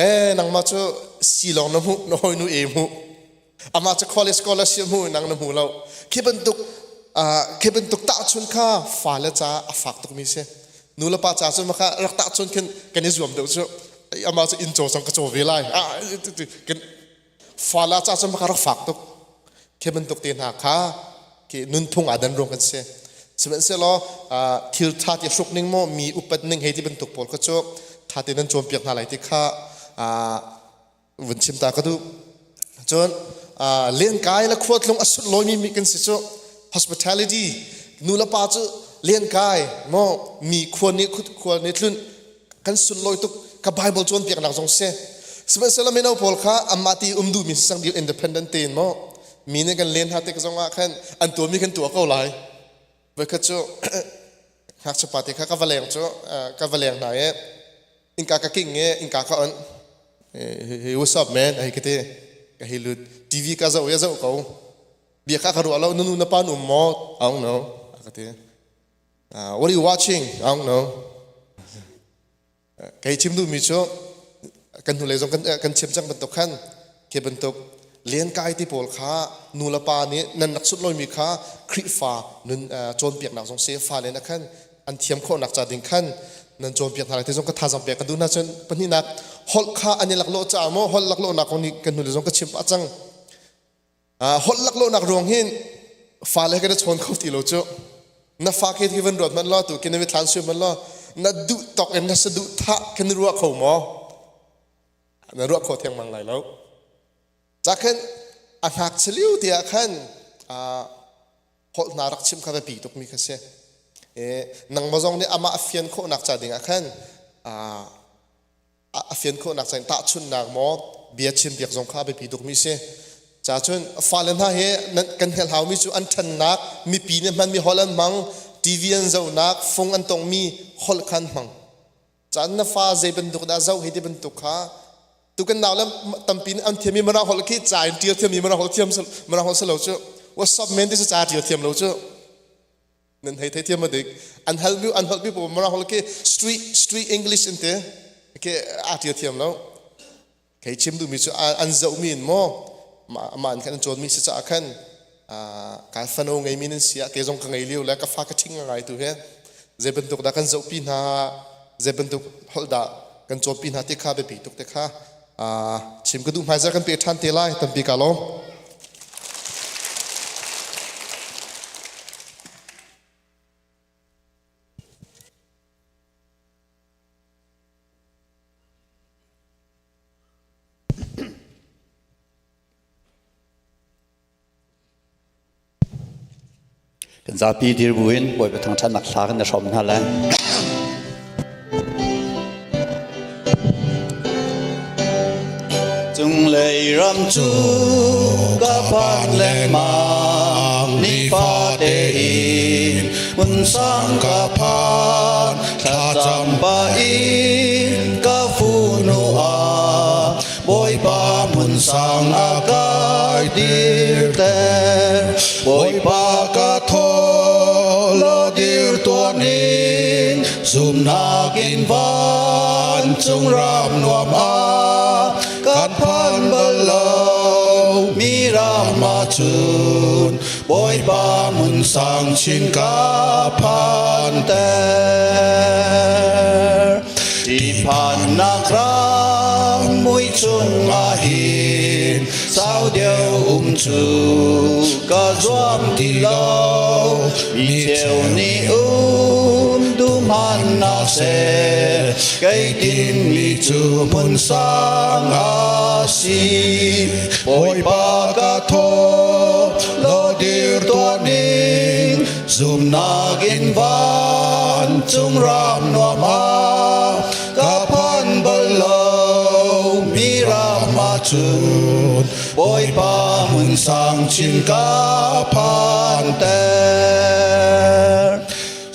Eh nangmah cu si lawng na hmuh na hawinu e hmuh amah cu college scholarship hmuh nang na hmu lo khi bantuk khi bantuk tahchun kha fale ca a fak tukmi si nu le pa ca cu maka rak tahchun khin kan i zuam deuh cu amah cu inn caw zong ka caw ve lai kan fale ca cu maka rak fak tuk khi bantuk te hna kha khi nunphung aa dan ruang kan si sihmanhsehlaw thil ṭha ti hruk ning maw mi upat ning hei ti bantuk pawl kha cu ṭha tein nan cawnpiak hna lai ti kha vun chim ta ka duh cun lenkai le khuatlung a sunlawimi mi kan si cu hospitality nu le pa cu lenkai maw mi khua nih khua nih tlunh kan sunlawi tuk ka Bible cawnpiaknak zong si sihmanhsehlaw mino pawl kha amah ti um duhmi si sang dil independent tein maw mi nih kan len hna tik zong ah khan an tuahmi kan tuah ko lai voikhat cu ngakchia pa te kha ka va leng cu ka va leng hna i innka ka king i innka ka on hey what's up man hei ka ti ka hei lut TV ka zoh i a zoh ko bia kha ka ruah lo na nu na pa nu um maw I don't know ka ti What are you watching? I don't know. Kei chim duhmi cu kan hnulei zong kan, kan chim cang bantuk khan khi bantuk lenkai ti pawl kha nu le pa nih nan rak sutloimi kha Khrihfa nun cawnpiaknak zong si fale na khan an thiam khawhnak ca ding khan nan cawnpiak hna lai ti zong ka thazaang pek ka duh hna cun pahnihnak holh kha an i laklawh caah maw holh laklawhnak kong nih kan hnulei zong ka chim pah cang Holh laklawhnak ruang hin fale kan i chawn kho ti lo cu. Na fa khi khi van ruat hmanh law tu khi na mithlan sui hmanh law na duh tawk in na saduh thah khin na ruah kho maw? Na ruah kho theng mang lai lo. Ca khin a ngakchia lio te ah khan holh hna rak chim kha biapi tukmi kha si. Nangmah zong nih amah a fian khawhnak ca ding ah khan a fian khawhnak cain tahchunhnak maw bia chimpiak zong kha a biapi tukmi si. Ca cun fale hna hi kan hngalh haumi cu an ṭhannak mipi nih hmanmi holh an hmang TV an zohnak fung an tongmi holh kha an hmang. Caan na fa zei bantuk dah zoh hi ti bantuk kha tu kan nau le tampi nih an thiammi Mirang holh khi ca in ṭial thiammi Mirang holh thiam Mirang holh si lo cu what's up man ti cu ca ṭial thiam lo cu. Nan hei thei thiam dik. An hal mi an holh mi po mara hol ke street street English in te ke a tia thiam lo. Kei chim duhmi cu an zohmi in maw mah an khan an cawnmi si caah khan ka fano ngeimi nan si ah kei zong ka ngei lio le ka fa ka ṭhing ngai tu he zei bantuk dah kan zohpi hna zei bantuk holh dah kan cawnpi hna ti kha biapi tuk te kha chim ka duh hmaizar kan pe ṭhan te lai tampi ka lawm. Kan zapi dir buin Bawipa thangṭhatnak hla kan i hrawm hna lai. Cunglei ram cu ka phan lengmang nifate in hmun sang ka phan thlacam pah in ka funu ah Bawipa hmun sang a kai dirter Bawipa ka thaw law dir tuah ning zumnak in vancung ram nuam ah kan phan bal lo mi ram ah cun Bawipa hmun sang chin ka phan ter. Ṭihphannak ram mui chungah hin sau deuh um cu ka zuam ti lo. Mi cheu nih um duh hmanh hna seh, kei tinmi cu hmun sang a si. Bawipa ka thaw law dir tuah ning, zumnak in vancung ram nuam ah ka phan bal lo mi ram ah cun Bawipa hmun sang chin ka phan ter.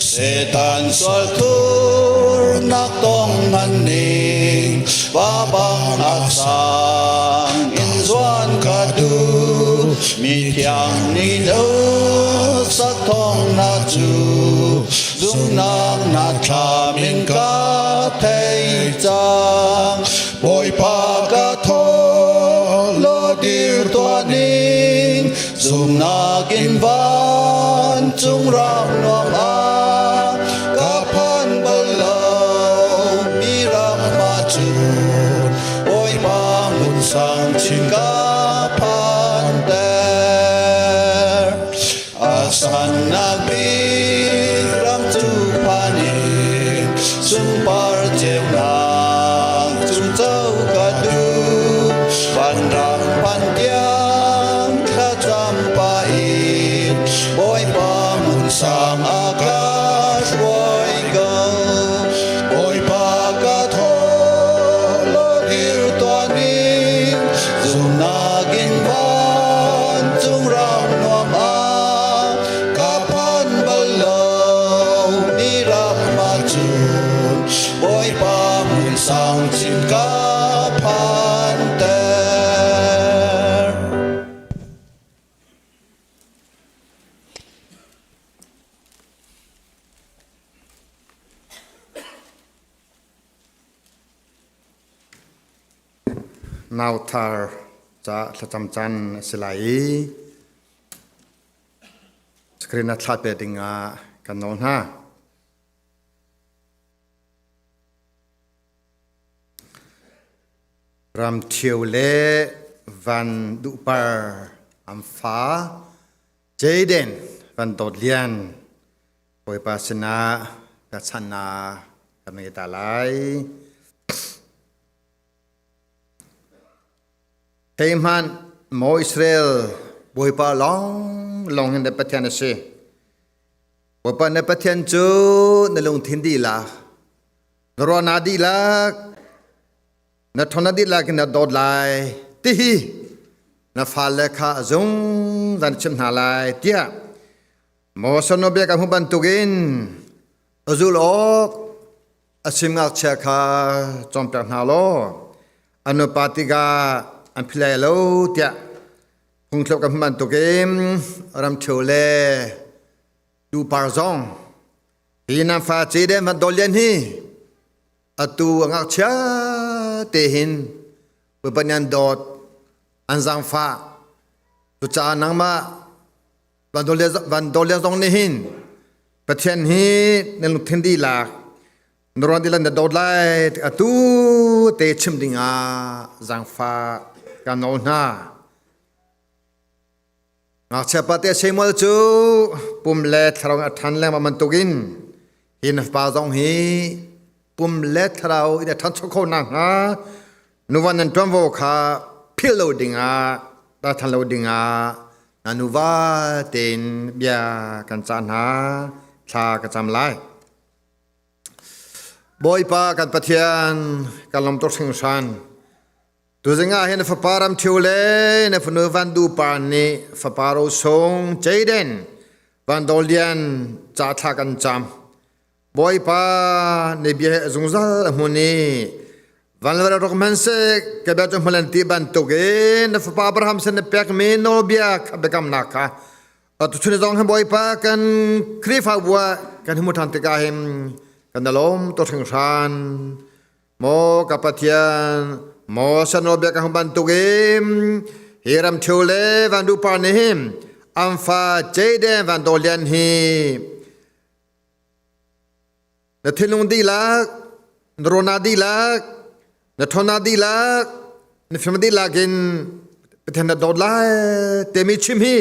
Satan sual thurnak tong man ning va bang a sang in zuan ka duh mi thiang ni lo sak thong na cu zumnak na thlam in ka thei cang Bawipa ka thaw law dir tuah ning Zumnak in vancung ram nuam ah ka phan bal lo mi ram ah cun Bawipa hmun sang chin ka phan ter. A sannak bik ram cu phan in sunpar ceunak cung co ka duh. Vanram phan tiang thlacam pah in Bawipa hmun sang a ka hruai ko. Bawipa ka thaw law dir tuah ning, zumnak in vancung ram nuam ah ka phan bal lo ni ram ah cun Bawipa hmun sang chin ka phan ter. Nauthar ca thlacam caan a si lai i screen a thla pe ding ah kan nawl hna. Ramṭhio le Van Duh Par an fa Jaden Van Dawt Lian Bawipa sinah pekchanhnak kan ngei ta lai. Hei hmanh maw Israel Bawipa lawnglawng hin na Pathian a si. Bawipa na Pathian cu na lungthin dihlak, na ruahnak dihlak, na ṭhawnnak dihlak in na dawt lai tihi na fale kha a zungzal na chimh hna lai tiah Moses nawlbia ka hmuh bantukin a zul awk a sim ngakchia kha cawnpiak hna law an nupa tikah an phi lai lo tiah phungthluk ka hmuh bantukin ramṭhio le. Tu par zong hi nan fa ce den van dol lian hi atu a ngakchia te hin Bawipa nih an dawt an zaangfah. Cucaah nangmah van dol lian zong nih hin Pathian hi na lungthin dihlak na ruan dihlak na dawt lai atu te chim dingah zaangfah kan nawl hna. Ngakchia pate Samuel cu pum le thlarau in a ṭhan lengmang bantukin hi na fapa zong hi pum le thlarau in a ṭhancho kho nakhnga nuva nan ṭuanvo kha philh lo dingah ralthan lo dingah na nuva tein bia kan cah hna thla ka cam lai. Bawipa kan Pathian kan lawm tuk hringhran. Tuzing ah hin fapa ram ṭhio le na fanu Van Du Pa nih fapa rosung Jaden Van Dol Lian ca thla kan cam. Bawipa ne bia he zungzal a hmun i van le rok hmanhseh ka bia cu hmulan ti bantukin na fapa Abraham sin na pekmi nawlbia kha biakamnak kha atu chun zong hin Bawipa kan Khrihfabu ah kan hmu ṭhan tikah hin kan lawm to hringhran. Maw ka Pathian, maw sanawbia ka hung bantukin hi ram ṭhio le van duhpar nih hin an fa Jaden Van Daw Lian hi na thinlung dihlak, na rawna dihlak, na ṭhawnak dihlak, na fim dihlak in Pathian na dawt lai timi chim hi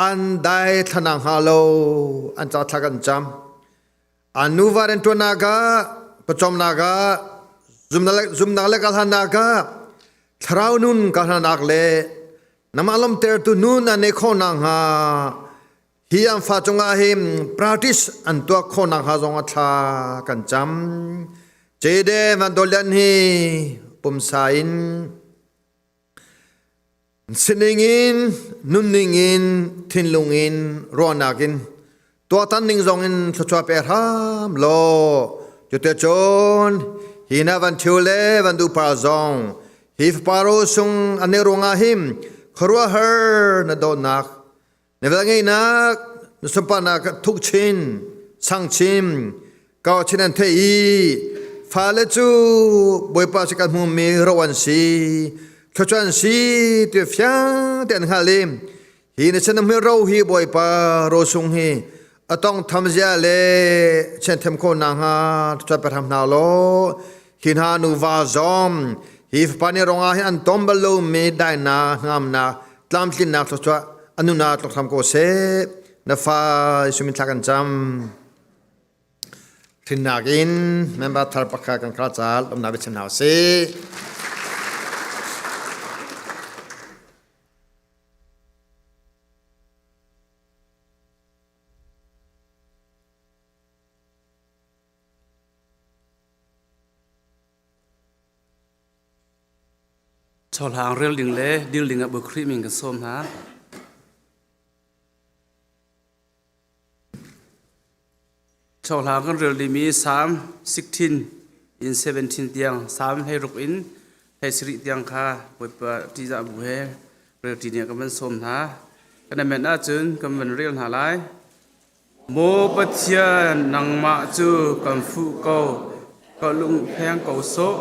an dai thlanang hnga lo an ca thla kan cam. An nuva rianṭuannak ah, pawcawmnak ah, zumnak le kalhannak ah, thlarau nun kalhannak le nangmah lawmhtertu nun an neih khawh nakhnga hi an fa cungah hin practice an tuah khawh nakhnga zong a thla kan cam. Jede Van Dolian hi pumsa in Sining in, nunning in, thinlung in, ruahnak in, tuaktan ning zong in thluachuah pe hram law, cuticun hi na van ṭhio le van duhpar zong hi fapa ro sung an i ruangah hin khuaruahhar na dawtnak, na velngeihnak, na sunparnak thuk chin, sang chin, kau chin an theih i fale cu Bawipa si kan hmumi ro an si thluachuah an si ti fiang te an hngalh i hi na chan hmi ro hi Bawipa ro sung hi a tong tham zia le chen them kho na hnga thluachuah pe hram hna law hi hna nuva zong hi fapa ni rongah hi an tom bal lo mi dainak hngamnak tlamtlinnak thluachuah anuna tlok hram ko seh na fa sumin thla kan cam Hrinnak in member thar pakhat kan kal caah lawmhnak biachim hna usih. Chawhlang rel ding le dil ding ah Bawi Khrih min kan sawm hna. Chawhlang kan rel dingmi Salm 16 in 17 tiang, Salm 16 in 17 tiang kha Bawipa ṭihzah bu he relṭi nih kan van sawm hna. Kan amen ahcun kan van rel hna lai. Maw Pathian, nangmah cu kan fuh ko, ka lungpheng ko sawh.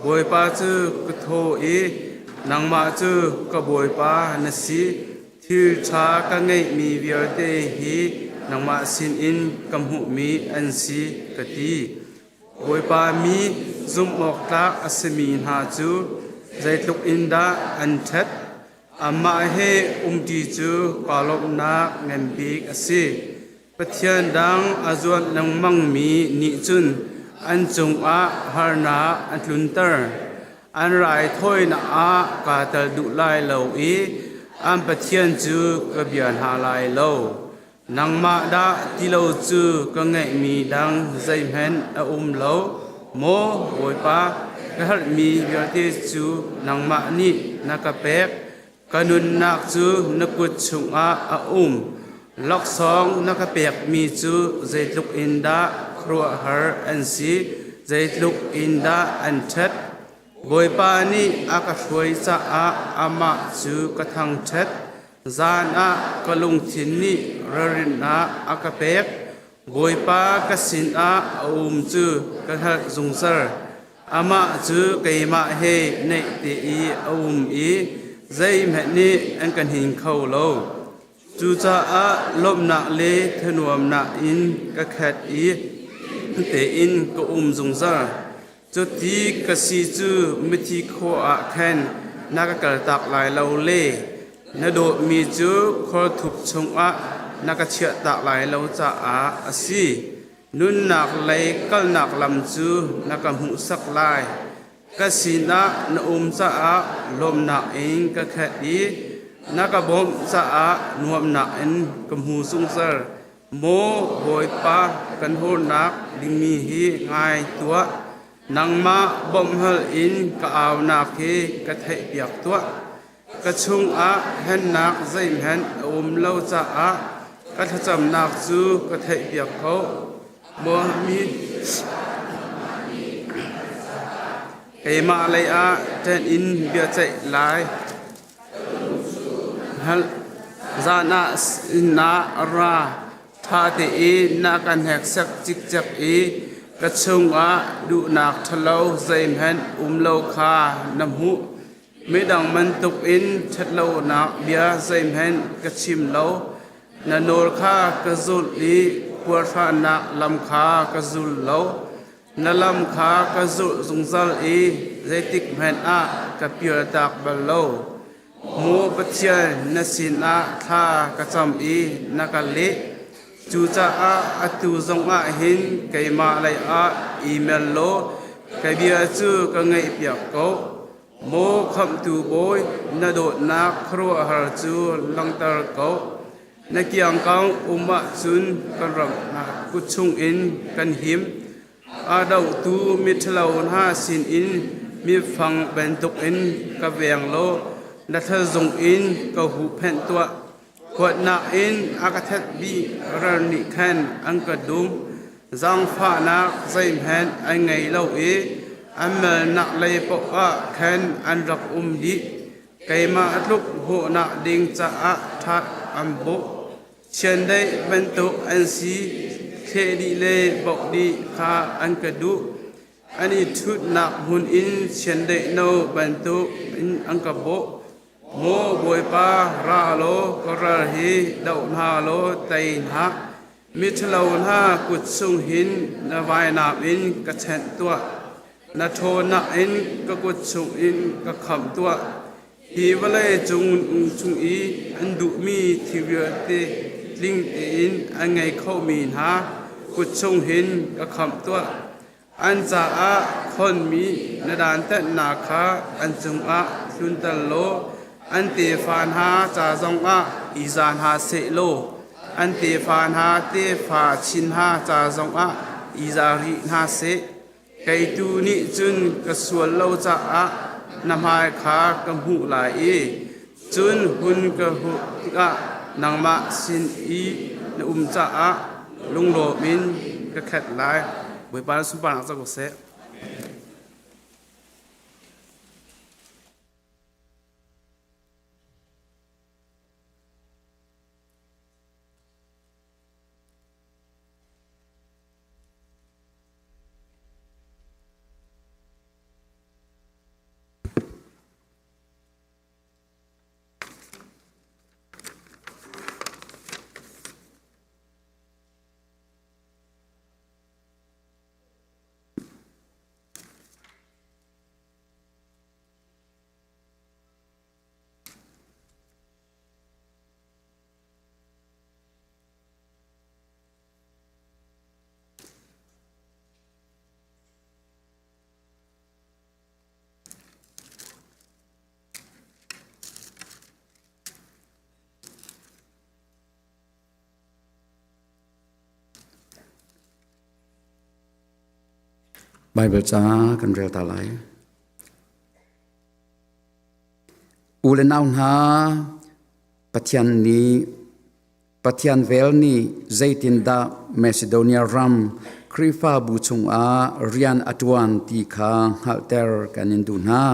Bawipa cu ka thaw i nangmah cu ka Bawipa na si. Thil ṭha ka ngeihmi vialte hi nangmah sinin ka hmuhmi an si, ka ti. Bawipa mi zumhawktlak a simi hna cu zeitluk in dah an ṭhat! Amah he umṭi cu kaa lawmhnak ngan bik a si. Pathian dang a zuanh lengmangmi nih cun an cungah harnak a tlunter. An raithawinak ah kaa tel duh lai lo i an Pathian cu ka bia hna lai lo. Nangmah dah ti lo cu ka ngeihmi dang zeihmanh a um lo. Maw Bawipa, ka herhmi vialte cu nangmah nih na ka pek. Ka nunnak cu na kut chungah a um. Laksawng na ka pekmi cu zeitluk in dah khuaruahhar an si, zeitluk in dah an ṭhat. Bawipa nih a ka hruai caah amah cu ka thangṭhat. Zan ah ka lungthin nih ralrinnak a ka pek. Bawipa ka sinah a um cu ka hngalh zungzal. Amah cu keimah he naih te i a um i zeihmanh nih an ka hnin kho lo. Cucaah lawmhnak le thanuamnak in ka khat i tein ka um zungzal. Cuti ka si cu mithi khua ah khan na ka kaltak lai lo le na dawtmi cu khualthup chungah na ka chiahtak lai lo caah a si. Nunnak lei kalnak lam cu na ka hmuhsak lai. Ka sinah na um caah lawmhnak in ka khat i na ka bawmh caah nuamhnak in ka hmu zungzal. Maw Bawipa, kan hurnak dingmi hi ngai tuah. Nangmah bawmhhal in ka aunak hi ka theihpiak tuah. Ka chungah hennak zeihmanh a um lo caah ka thlacamnak cu ka theihpiak ko. Maw mi keimah lei ah ṭanh in biaceih lai. Hngalh zan ah sinah ra ṭha tein na ka hneksak cikcek i ka chungah duhnak ṭhalo zeihmanh um lo kha na hmuh. Midang bantukin ṭhatlonak bia zeihmanh ka chim lo. Na nawl kha ka zulh i puarhrahnak lam kha ka zul lo. Na lam kha ka zulh zungzal i zeitik hmanh ah ka pialtak bal lo. Maw Pathian, na sinah thla ka cam i na ka leh. Cucaah atu zongah hin keimah lei ah i mer law ka bia cu ka ngaihpiak ko. Maw Khamhtu Bawi, na dawtnak khuaruahhar cu langhter ko. Na kiangkang um ahcun kan ram kut chungin kan him. A dohtu miṭhalo hna sinin mifang bantukin ka veng law na thlazung in ka huhphenh tuah. Huatnak in a ka that dih ral nih khan an ka dum. Zaangfahnak zeihmanh an ngei lo i an malnak lei paoh ah khan an rak um dih. Keimah tluk hawhnak ding caah ṭhat an bawh. Chiandeih bantuk an si, thleh dih le bawk dih kha an ka duh. An i ṭhutnak hmun in chiandeih no bantuk in an ka bawh. Maw Bawipa, ra law ka ral hi doh hna law tei hna. Miṭhalo hna kut chung hin na vainam in ka chenh tuah. Na ṭhawnnak in ka kut chungin ka khamh tuah. Hi vawlei cung chung i an duhmi thil vialte tling tein an ngei khomi hna kut chung hin ka khamh tuah. An caah khonmi na dantatnak kha an cungah tlunter law an tefa hna ca zongah i za hna seh law an tefa hna tefa chin hna ca zongah i za rih hna seh. Kei tu nih cun ka sual lo caah na hmai kha ka hmuh lai i cun hun ka huh tikah nangmah sin i na um caah lunglawm in ka khat lai. Bawipa na sunparnak cang ko seh. Baibal ca kan rel ta lai. U le nau hna, Pathian nih Pathian vel nih zeitindah Macedonia ram Khrihfabu chungah rian a ṭuan ti kha hngalhter kan in duh hna.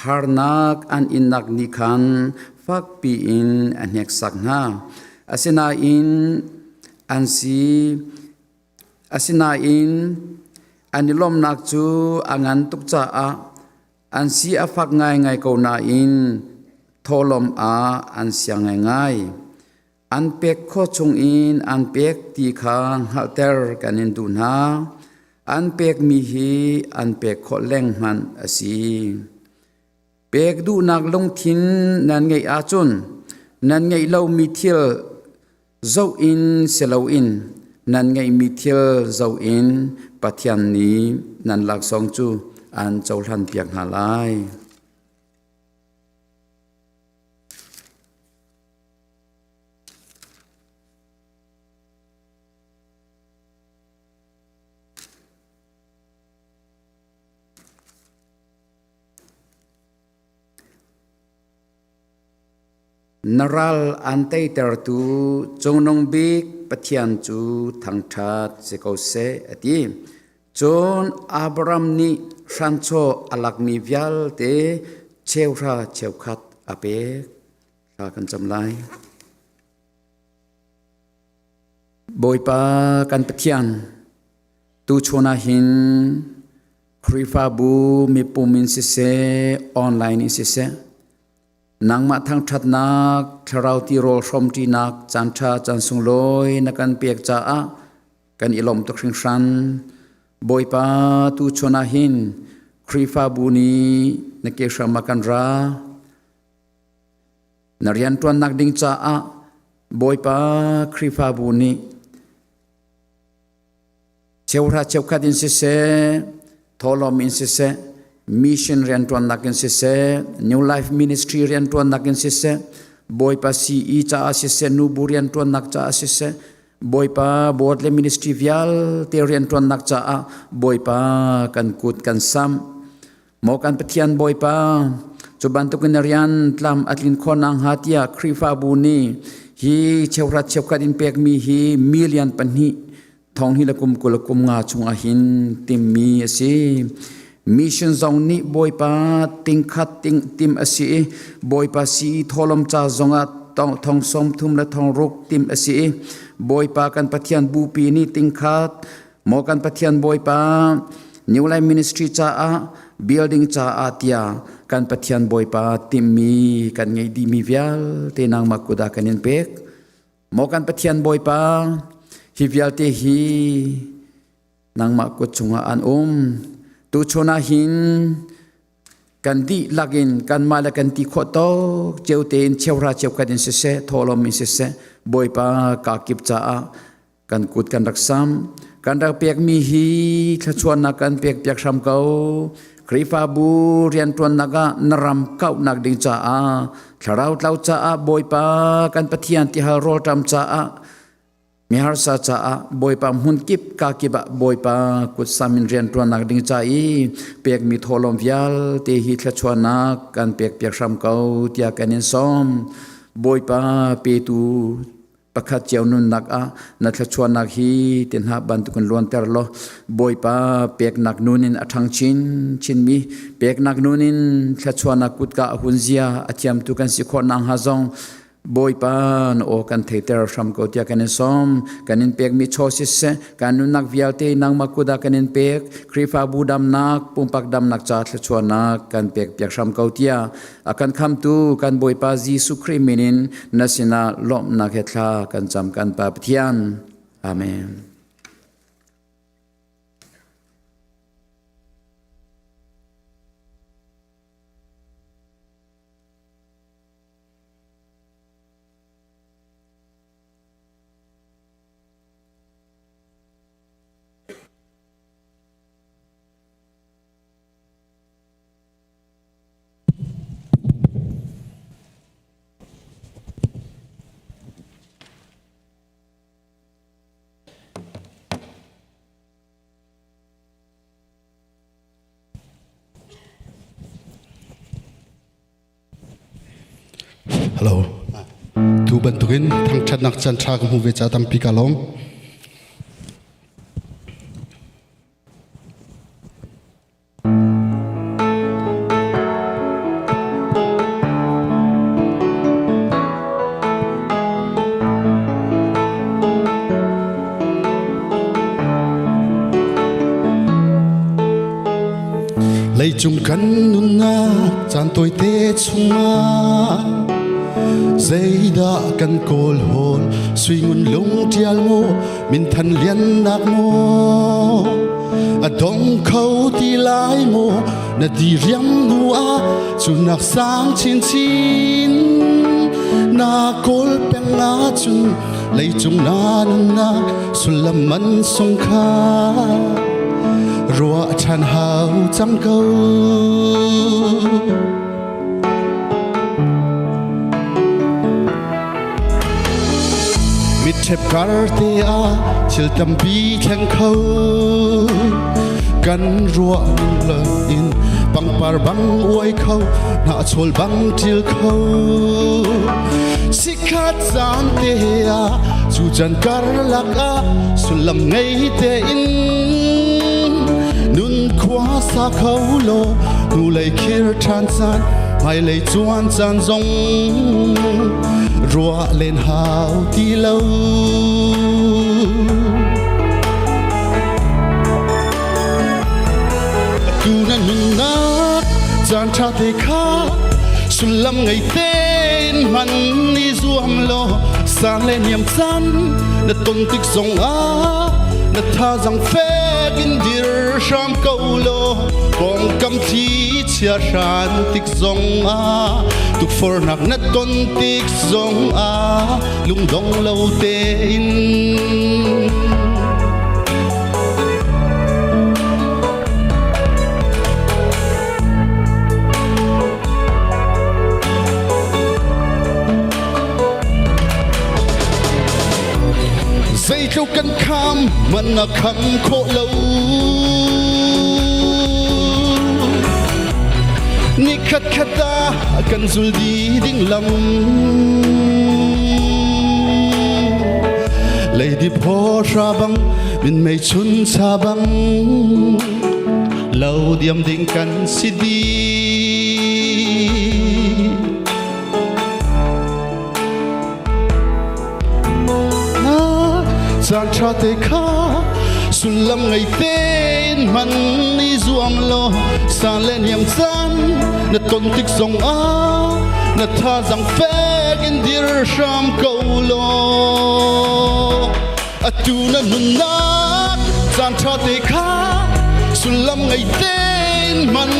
Harnak an innak nih khan fakpi in a hneksak hna. Asinain an si asinain an i lawmhnak cu a ngan tuk caah an si a fak ngaingai ko nain thawhlawm ah an siang ngaingai. An pek khawh chungin an pek ti kha hngalhter kan in duh hna. An pekmi hi an pek khawh lengmang a si. Pek duhnak lungthin nan ngeih ahcun nan ngeih lomi thil zoh in si loin nan ngeihmi thil zoh in Pathian nih nan laksawng cu aan cohlanpiak hna lai. Na ral aan teitertu Cungnung Bik Pathian cu thangṭhat si ko seh, a ti. Cun Abraham nih hranchaw a lakmi vialte cheuhra cheukhat a pek. Thla kan cam lai. Bawipa kan Pathian, tuchun ah hin Khrihfabu mipum in siseh, online in siseh, nangmah thangṭhatnak, thlarau tirawl hrawmṭinak caanṭha caan sunglawi na kan pek caah kan i lawm tuk hringhran. Bawipa tuchun ah hin Khrihfabu nih na ke hram ah kan ra. Na rianṭuannak ding caah Bawipa Khrihfabu nih cheuhra cheukhat in siseh, thawhlawm in siseh, mission rianṭuannak in siseh, New Life Ministry rianṭuannak in siseh, Bawipa CE caah siseh, nubu rianṭuannak caah siseh, Bawipa board le ministry vialte rianṭuannak caah Bawipa kan kut kan samh. Maw kan Pathian Bawipa, cu bantukin na rian tlam a tlin khawh nakhnga tiah Khrihfabu nih hi cheuhrat cheukhat in pekmi hi million pahnih thong hi le kum 20 kum nga chungah hin timmi a si. Mission zong nih Bawipa tingkhat ting tim a si i Bawipa si thawlawm ca zongah thong sawm thum le thong ruk tim a si i Bawipa kan Pathian bupi nih tingkhat Maw kan Pathian Bawipa, New Life Ministry caah building caah tiah kan Pathian Bawipa timmi kan ngeih dihmi vialte nangmah kut ah kan in pek. Maw kan Pathian Bawipa, hi vialte hi nangmah kut chungah an um. Tuchun ah hin kan dihlak in kanmah le kan ti khawh tawk cio tein cheuhra cheukhat in siseh, thawhlawm in siseh, Bawipa kakip caah kan kut kan rak sam kan rak pekmi hi thluachuahnak kan pek piak hram ko. Khrihfabu rianṭuannak ah na ram kauhnak ding caah, thlarau tlau caah, Bawipa kan Pathian tihal rawlṭam caah, miharsa caah, Bawipa hmun kip ka kip ah Bawipa kut sam in rianṭuannak ding ca i pekmi thawhlawm vialte hi thluachuahnak kan pek piak hram ko tiah kan in sawm. Bawipa petu pakhat cio nunnak ah na thluachuahnak hi ti hna bantukin luanter law Bawipa peknak nun in a ṭhang chin chinmi peknak nun in thluachuahnak kutka a hun zia a thiamtu kan si khawh nakhnga zong Bawipa na aw kan theiter hram ko tiah kan in sawm. Kan in pekmi chaw siseh, kan nunnak vialte nangmah kut ah kan in pek. Khrihfabu damnak, pumpak damnak ca thluachuahnak kan pek piak hram ko tiah A kan khamtu kan Bawipa Jesuh Khrih min in na sinah lawmhnak he thla kan cam kan Pa Pathian. Amen. Hello. Tu bantukin thangṭhatnak caan ṭha ka hmu ve ca tampi ka lawm. Leicung kan nunnak caan tawite chungah zeidah kan kawl hawl suingun lung ṭial mu minthan liannak mu a dong kho ti lai mu na di riam hnu ah cu nak sang chinchin na kawl peng ahcun leicung na nunnak sullam man sung kha ruah ṭhan hau cang ko. Mitṭhep kar te ah thil tampi thleng kho kan ruah lo in pangpar bang uai kho hnahchawl bang ṭil kho Sikhat caan te ah cu chan karlak ah sullam ngei tein nun khua sa kho law hnulei khir ṭhan caan hmailei cuan caan zong ruah len hau ti lo. Tu na nunnak caan ṭha te kha sullam ngei tein hman i zuam law sang le niam caan na ton tik zong ah na thazang fek in dir hram ko law pawngkam thli chia hran tik zong ah tukforhnak na ton tik zong ah lungdong lo tein Zeitluk kan kham man na kham khawh lo Nikhat khat ah kan zul di ding lam Leidip ho hra bang min mei chun cha bang Lo diam ding kan si di Caan ṭha te kha sullam ngei tein hman i zuam law san le niam caan na ton tik zong ah na thazang fek in dir hram ko law atu na nunnak caan ṭha te kha sullam ngei tein hman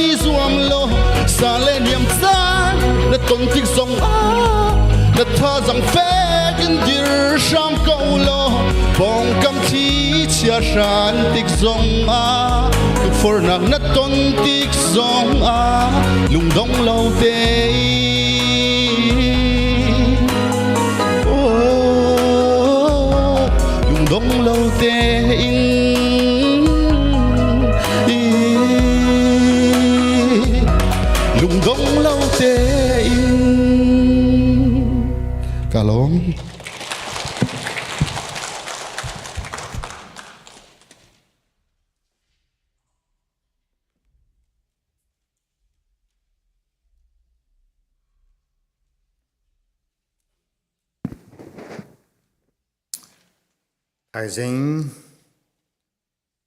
i zuam law sa le niam caan na ton tik zong ah na thazang fek in dir hram ko law pawngkam thi chia hran tik zong ah tukforhnak na ton tik zong ah lungdong lo tein lungdong lo tein lungdong lo tein ka lawm. Thaizing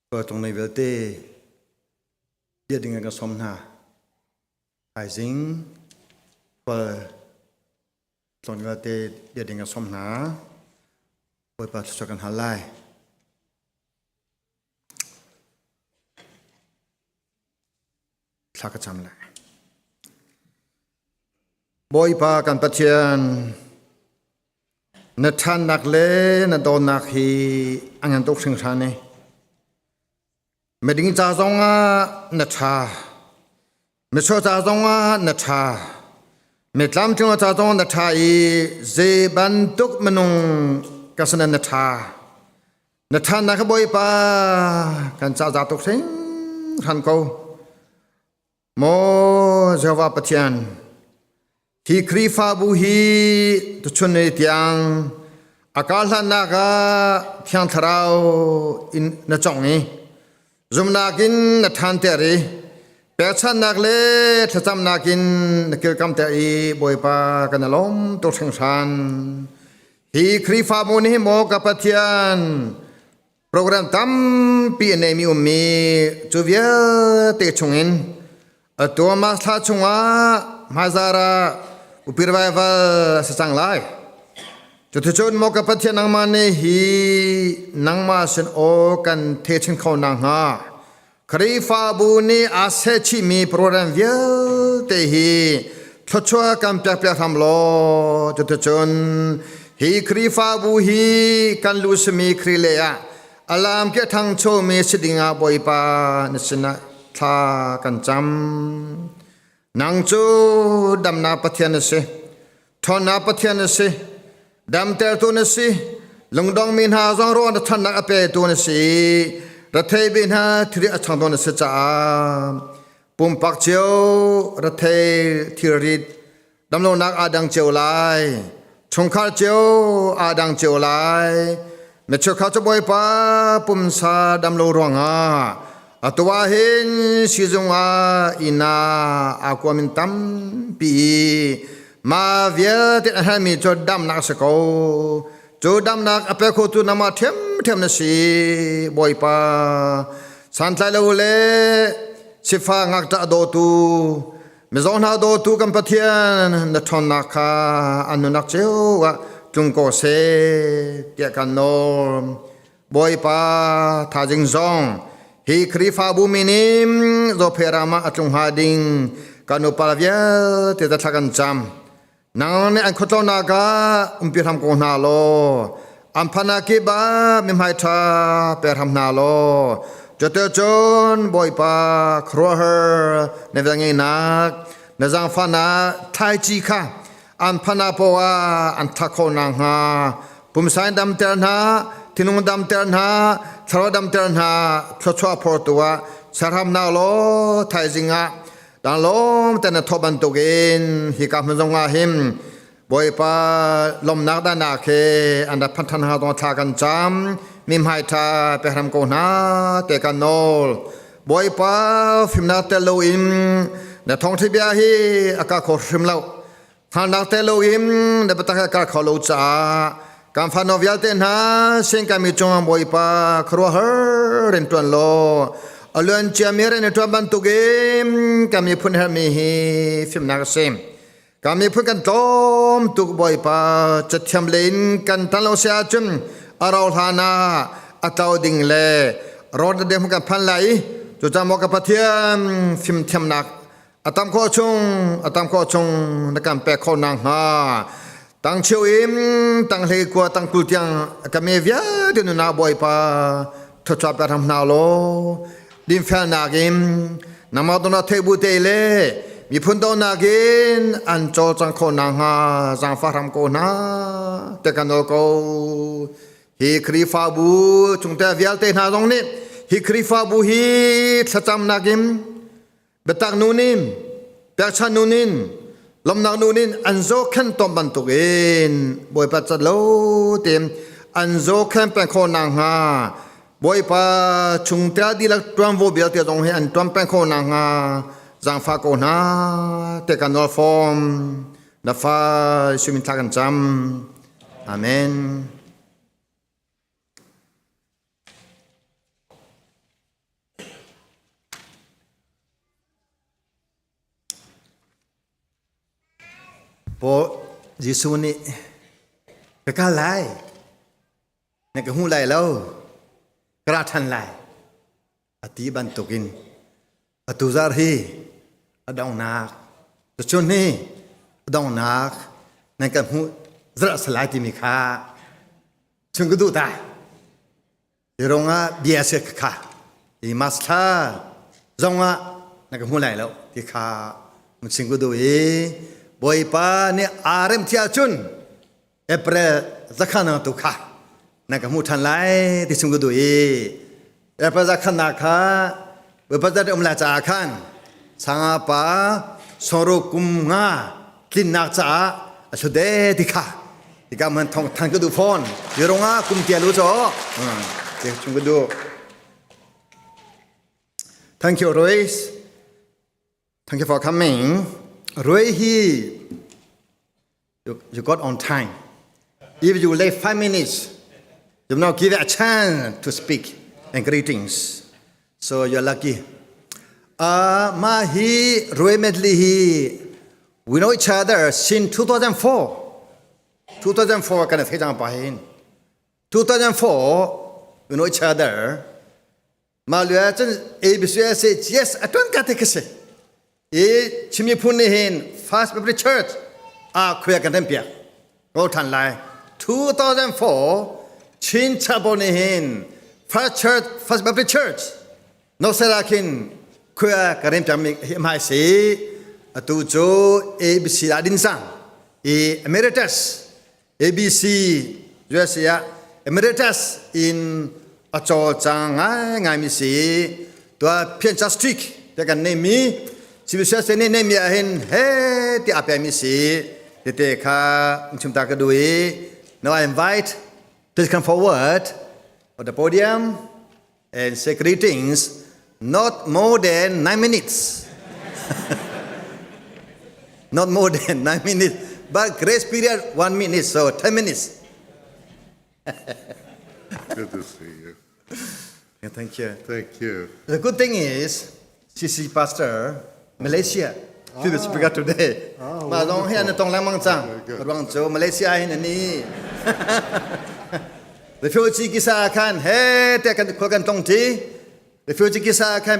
khualtlung nei vialte bia ding in ka sawm hna. Thaizing khualtlung vialte bia ding ka sawm hna. Bawipa thluachuah kan hal lai. Thla ka cam lai. Bawipa kan Pathian, na ṭhannak le na dawtnak hi a ngan tuk hringhran i miding ca zongah na ṭha, misual ca zongah na ṭha, mi tlamtling ca zongah na ṭha i zei bantuk minung ka sin na ṭha. Na ṭhannak kha Bawipa kan ca za tuk hringhran ko. Maw Jehovah Pathian, hi Khrihfabu hi tuchun ni tiang a kar hlannak ah Thiang Thlarau in na cong i zumnak in na ṭhanter i pekchanhnak le thlacamnak in na kilkamter i Bawipa kan i lawm tuk hringhran. Hi Khrihfabu nih maw ka Pathian, Program tampi a neimi ummi cu vialte chungin atu March thla chungah hmaizar ah upi revival a si cang lai. Cuticun maw ka Pathian nangmah nih hi nangmah sin aw kan the chin kho nakhnga Khrihfabu nih aa sehchihmi program vialte hi thluachuah kan pekpiak hram law cuticun hi Khrihfabu hi kan lu simi Khrih le ah alam ke thangchomi si dingah Bawipa na sinah thla kan cam. Nang cu damnak Pathian na si. Ṭhawnnak Pathian na si. Damtertu na si. Lungdongmi hna zong ruah na ṭhannak a petu na si. Rethei mi hna thiri a changtu na si caah pumpak cio rethei thilrit damlonak aa dang cio lai. Chungkhar cio aa dang cio lai. Micheukhat cu Bawipa pumsa damlo ruangah atu ah hin sizung ah inn ah aa kuamin tampi i mah vialte a herhmi cu damnak a si ko. Cu damnak a pe khotu nangmah ṭhiamṭhiam na si, Bawipa. Santlai lo le sifah ngakṭah dawtu, mizaw hna dawtu kan Pathian na ṭhawnnak kha an nunnak cio ah tlung ko seh tiah kan nawl. Bawipa thaizing zong hi Khrihfabu min in Zophei ram ah a tlung hnga ding kan upa vialte thla kan cam. Nang nih an khuatlonak ah umpi hram ko hna law an phanah kip ah mihmai ṭha pe hram hna law cuticun Bawipa khuaruahhar na velngeihnak na zaangfahnak thlaici kha an phanah paoh ah an thak khawh nakhnga pumsa in damter hna thinlung damter hna thlarau damter hna thluachuah phortu ah ser hram hna law thaizing ah Danglawm te na thawh bantukin hika hmun zong ah hin Bawipa lawmnak danak he an rak phan than ha dong thla kan cam mi hmai tha pe hram ko hna te kan nawl Bawipa fimnak tel loin na thawngtha bia hi a ka kho hrim lo Hngalnak te loin na biatak he kar kho lo caah kan fano vialte hna singkami cungah Bawipa khuaruahhar in ṭuan law a luan ciami rian i ṭuan bantukin kan miphun herhmi hi fimnak a si. Kan miphun kan tlawm tuk Bawipa cathiam lein kan tan lo si ahcun a rau hlan ah a tlo ding le rawt deng kan phan lai i cucaah maw ka Pathian fimthiamnak a tam khawh chung a tam khawh chung na kan pek khawh nakhnga tang cheu in tang hlei kua tang kul tiang ka me vialte nunah bawipa thluachuah pe hram hna law dinfelnak in nangmah dona thei bu te le miphun donak in an cawlcang khawh nakhnga zaangfah hram ko hna te kan nawl ko hi Khrihfabu chungtel vialte hna zong nih hi Khrihfabu hi thlacamnak in Biatak nun in, pekchanh nun in, lawmhnak nun in an zohkhenh tawn bantukin Bawipa cat lo tein an zohkhenh peng khawh nakhnga Bawipa chungtel dihlak ṭuanvo vialte zong hi an ṭuan peng khawh nakhnga zaangfah ko hna te kan nawl fawm. Na fa Jesuh min thla kan cam. Amen. Paul Jesuh nih ka kal lai na ka hmu lai lo ka ra ṭhan lai a ti bantukin atu zar hi a donghnak tuchun hi a donghnak nan kan hmuh zarh salai timi kha chung ka duh ta Hi ruangah bia si kha i mas thla zongah na ka hmu lai lo ti kha mun sing ku du i Bawipa nih aa rem thi ahcun April zakha na tu kha na ka hmu ṭhan lai ti sing ku du i April zakha na kha Bawipa zat um lai caah khan sanga pa soro kum nga tlinnak caah a hlude ti kha Hika man thong than ka duh fawn. Hi kum tia lu cho. Te chung ka duh. Thank you, Royce. Thank you for coming. Roy hi, you got on time. If you late 5 minutes, You now give a chance to speak and greetings. So you're lucky. Ma hi Roy Medley hi we know each other since 2004. 2004 kan thei jang pa hin. 2004 we know each other. Ma lua cun ABCSA GS atun ka te khase. I chimi phun ni hin First Baptist Church a khuya kan tem piak. Ro than lai 2004 Chin Chapel ni hin First Church First Baptist Church no sera khin khuya ka rem piak mi hi mai si atu cu ABC la din sang i emeritus ABC USA ah emeritus in a cawlcang ngaingai mi si tua Phiancha Street te kan nei mi CBCS nih nei mi ah hin he ti a pe mi si tete kha chim ta ka du i now I invite please come forward on the podium and say greetings not more than 9 minutes. not more than 9 minutes, but grace period 1 minute, so 10 minutes. Good to see you. Yeah, thank you. Thank you. The good thing is, CC Pastor, Malaysia, ah. to the speaker today. Ah, Ma dong hi an tong lang mang chang. Ruang chu Malaysia hin ani. Refugee kisa khan he te kan khol kan tong thi. Refugee kisa khan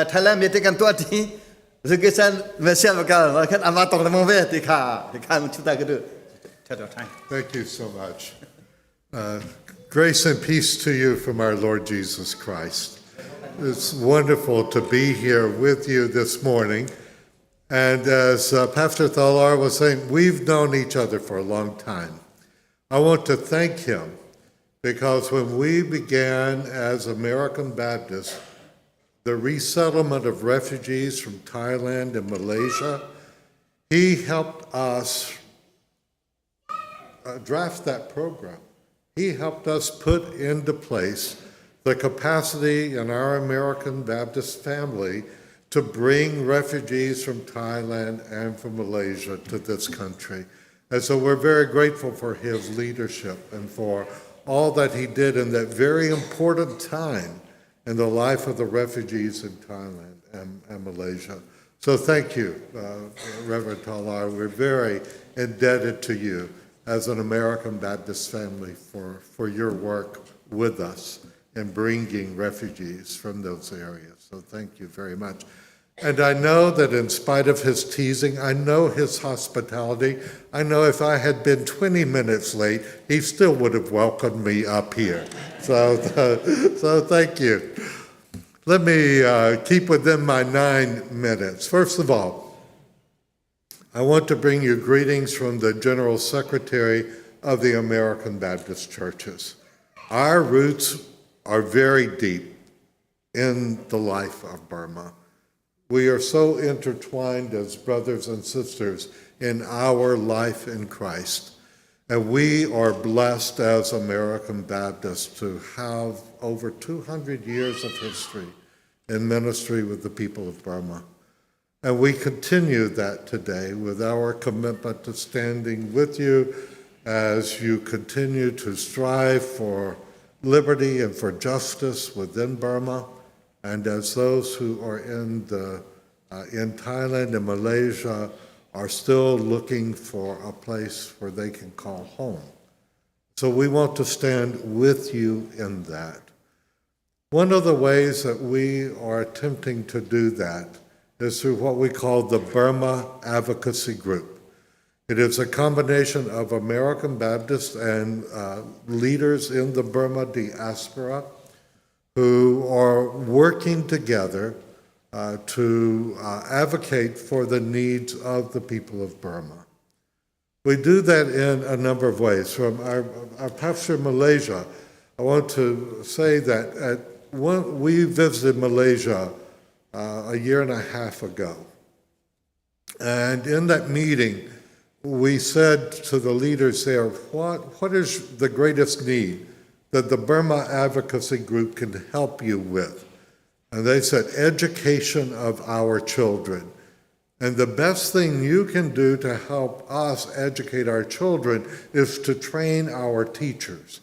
Thailand mi te kan tua thi. Refugee Malaysia ba kal khan ama tong lang ve ti kha ti khan chu ta ka du. Thank you so much. Grace and peace to you from our Lord Jesus Christ. It's wonderful to be here with you this morning. And as Pastor Thalar was saying, we've known each other for a long time. I want to thank him because when we began as American Baptists, the resettlement of refugees from Thailand and Malaysia, he helped us draft that program. He helped us put into place the capacity in our American Baptist family to bring refugees from Thailand and from Malaysia to this country. And so we're very grateful for his leadership and for all that he did in that very important time in the life of the refugees in Thailand and, and Malaysia. So thank you, Reverend Talar. We're very indebted to you as an American Baptist family for, for your work with us in bringing refugees from those areas. So thank you very much. And I know that in spite of his teasing, I know his hospitality. I know if I had been 20 minutes late, he still would have welcomed me up here. So, so thank you. Let me keep within my 9 minutes. First of all, I want to bring you greetings from the General Secretary of the American Baptist Churches. Our roots are very deep in the life of Burma. We are so intertwined as brothers and sisters in our life in Christ. And we are blessed as American Baptists to have over 200 years of history in ministry with the people of Burma. And we continue that today with our commitment to standing with you as you continue to strive for liberty and for justice within Burma, and as those who are in Thailand and Malaysia are still looking for a place where they can call home. So we want to stand with you in that. One of the ways that we are attempting to do that is through what we call the Burma Advocacy Group. It is a combination of American Baptists and leaders in the Burma diaspora who are working together to advocate for the needs of the people of Burma. We do that in a number of ways. From our pastor in Malaysia, I want to say that we visited Malaysia a year and a half ago. And in that meeting, we said to the leaders there, what is the greatest need that the Burma Advocacy Group can help you with? And they said, education of our children. And the best thing you can do to help us educate our children is to train our teachers.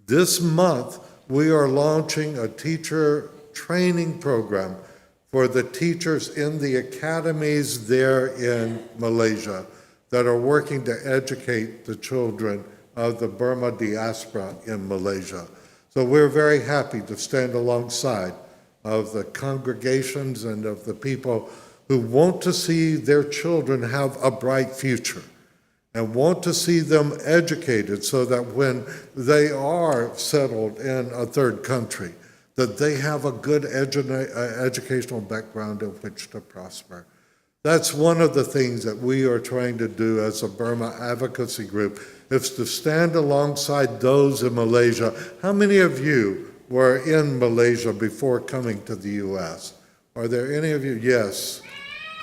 This month, we are launching a teacher training program for the teachers in the academies there in Malaysia that are working to educate the children of the Burma diaspora in Malaysia. So we're very happy to stand alongside of the congregations and of the people who want to see their children have a bright future and want to see them educated so that when they are settled in a third country, that they have a good edu- educational background in which to prosper. That's one of the things that we are trying to do as a Burma advocacy group, is to stand alongside those in Malaysia. How many of you were in Malaysia before coming to the U.S.? Are there any of you? Yes.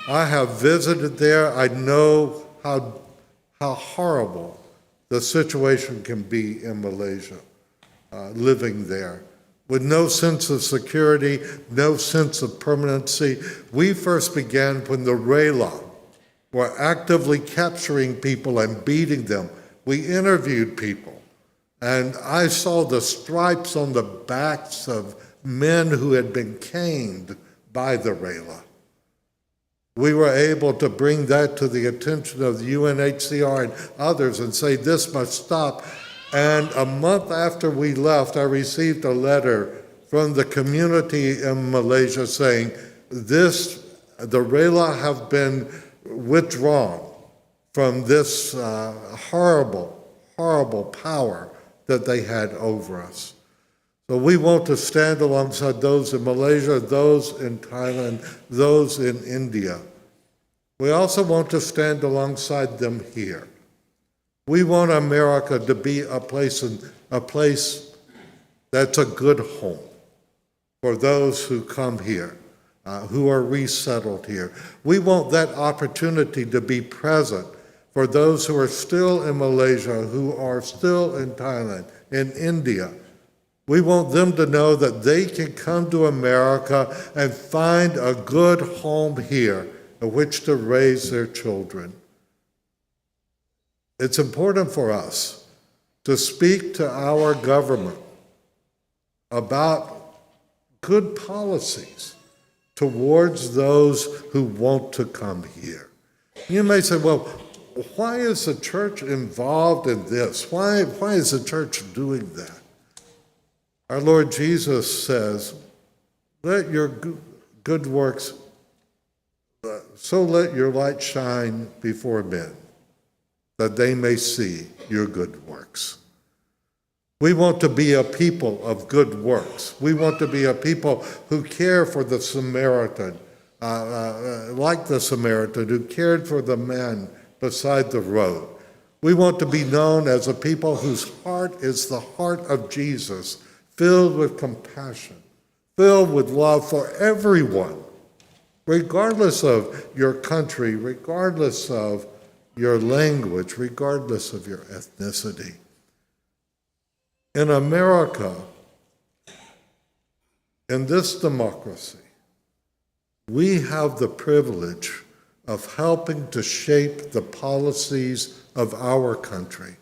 I have visited there. I know how, how horrible the situation can be in Malaysia, living there with no sense of security, no sense of permanency. We first began when the Rela were actively capturing people and beating them. We interviewed people, and I saw the stripes on the backs of men who had been caned by the Rela. We were able to bring that to the attention of the UNHCR and others and say this must stop. And a month after we left, I received a letter from the community in Malaysia saying, this, the Rela have been withdrawn from this horrible, horrible power that they had over us. So we want to stand alongside those in Malaysia, those in Thailand, those in India. We also want to stand alongside them here. We want America to be a place, a place that's a good home for those who come here, who are resettled here. We want that opportunity to be present for those who are still in Malaysia, who are still in Thailand, in India. We want them to know that they can come to America and find a good home here in which to raise their children. It's important for us to speak to our government about good policies towards those who want to come here. You may say, well, why is the church involved in this? Why is the church doing that? Our Lord Jesus says, let your good works, so let your light shine before men, that they may see your good works. We want to be a people of good works. We want to be a people who care for the Samaritan, like the Samaritan who cared for the man beside the road. We want to be known as a people whose heart is the heart of Jesus, filled with compassion, filled with love for everyone, regardless of your country, regardless of your language, regardless of your ethnicity. In America, in this democracy, we have the privilege of helping to shape the policies of our country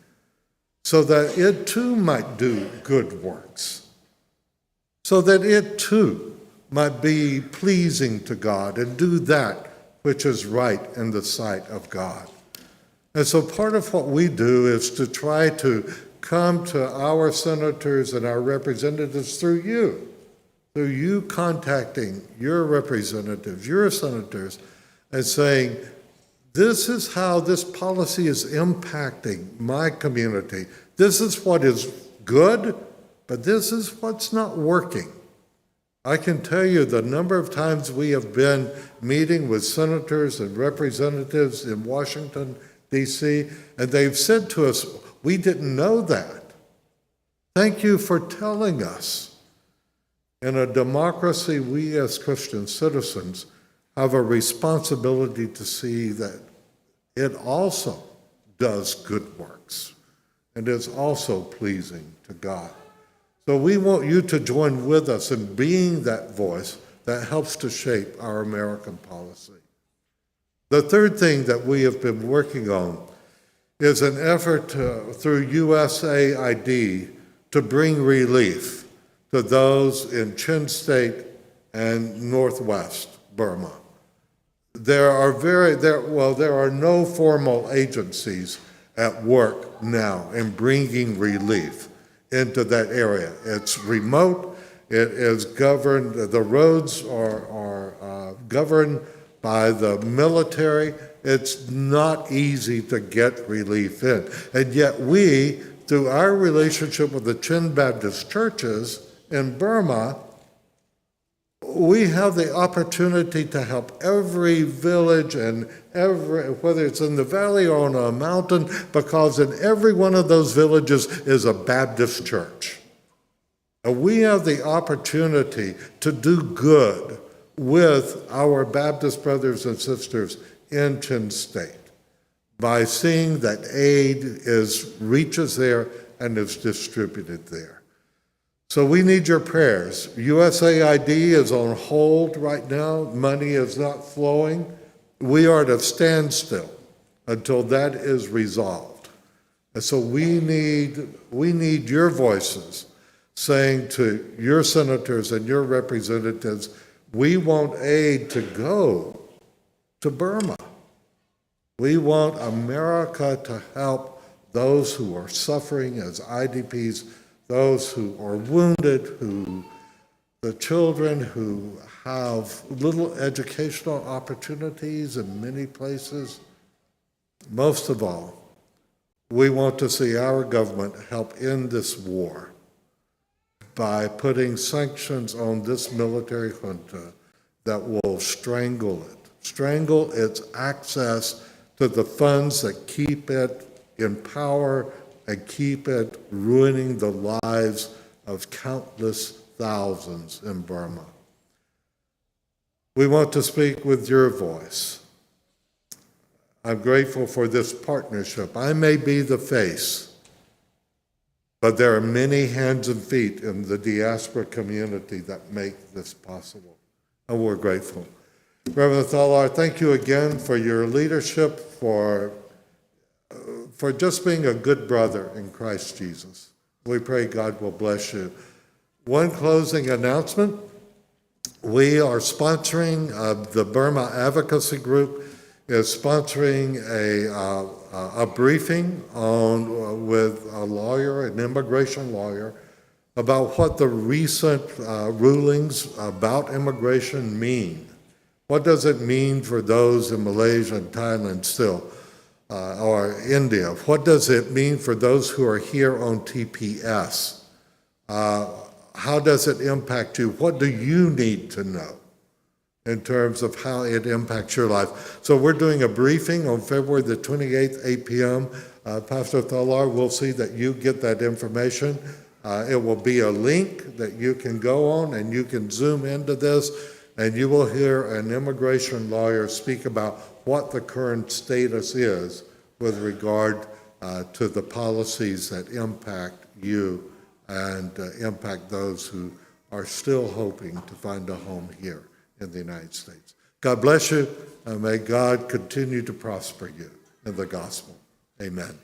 so that it too might do good works, so that it too might be pleasing to God and do that which is right in the sight of God. And so part of what we do is to try to come to our senators and our representatives through you contacting your representatives, your senators, and saying, this is how this policy is impacting my community. This is what is good, but this is what's not working. I can tell you the number of times we have been meeting with senators and representatives in Washington, D.C., and they've said to us, we didn't know that. Thank you for telling us. In a democracy, we as Christian citizens have a responsibility to see that it also does good works and is also pleasing to God. So we want you to join with us in being that voice that helps to shape our American policy. The third thing that we have been working on is an effort through USAID to bring relief to those in Chin State and Northwest Burma. There are very there well there are no formal agencies at work now in bringing relief into that area. It's remote. It is governed. The roads are are uh, governed by the military. It's not easy to get relief in, and yet we, through our relationship with the Chin Baptist churches in Burma, we have the opportunity to help every village and every, whether it's in the valley or on a mountain, because in every one of those villages is a Baptist church. And we have the opportunity to do good with our Baptist brothers and sisters in Chin State by seeing that aid is reaches there and is distributed there. So we need your prayers. USAID is on hold right now. Money is not flowing. We are at a standstill until that is resolved. And so we need, we need your voices saying to your senators and your representatives, we want aid to go to Burma. We want America to help those who are suffering as IDPs, those who are wounded, who the children who have little educational opportunities in many places. Most of all, we want to see our government help end this war by putting sanctions on this military junta that will strangle it, strangle its access to the funds that keep it in power and keep it ruining the lives of countless thousands in Burma. We want to speak with your voice. I'm grateful for this partnership. I may be the face, but there are many hands and feet in the diaspora community that make this possible, and we're grateful. Reverend Thalar, thank you again for your leadership, for, for just being a good brother in Christ Jesus. We pray God will bless you. One closing announcement. We are sponsoring, uh, the Burma Advocacy Group is sponsoring a, uh, a briefing on, uh, with a lawyer, an immigration lawyer, about what the recent uh, rulings about immigration mean. What does it mean for those in Malaysia and Thailand still, uh, or India? What does it mean for those who are here on TPS? Uh, how does it impact you? What do you need to know in terms of how it impacts your life? So we're doing a briefing on February the 28th, 8 p.m. Uh, Pastor Thalar will see that you get that information. Uh, it will be a link that you can go on and you can zoom into this and you will hear an immigration lawyer speak about what the current status is with regard uh, to the policies that impact you and uh, impact those who are still hoping to find a home here in the United States. God bless you, and may God continue to prosper you in the gospel. Amen.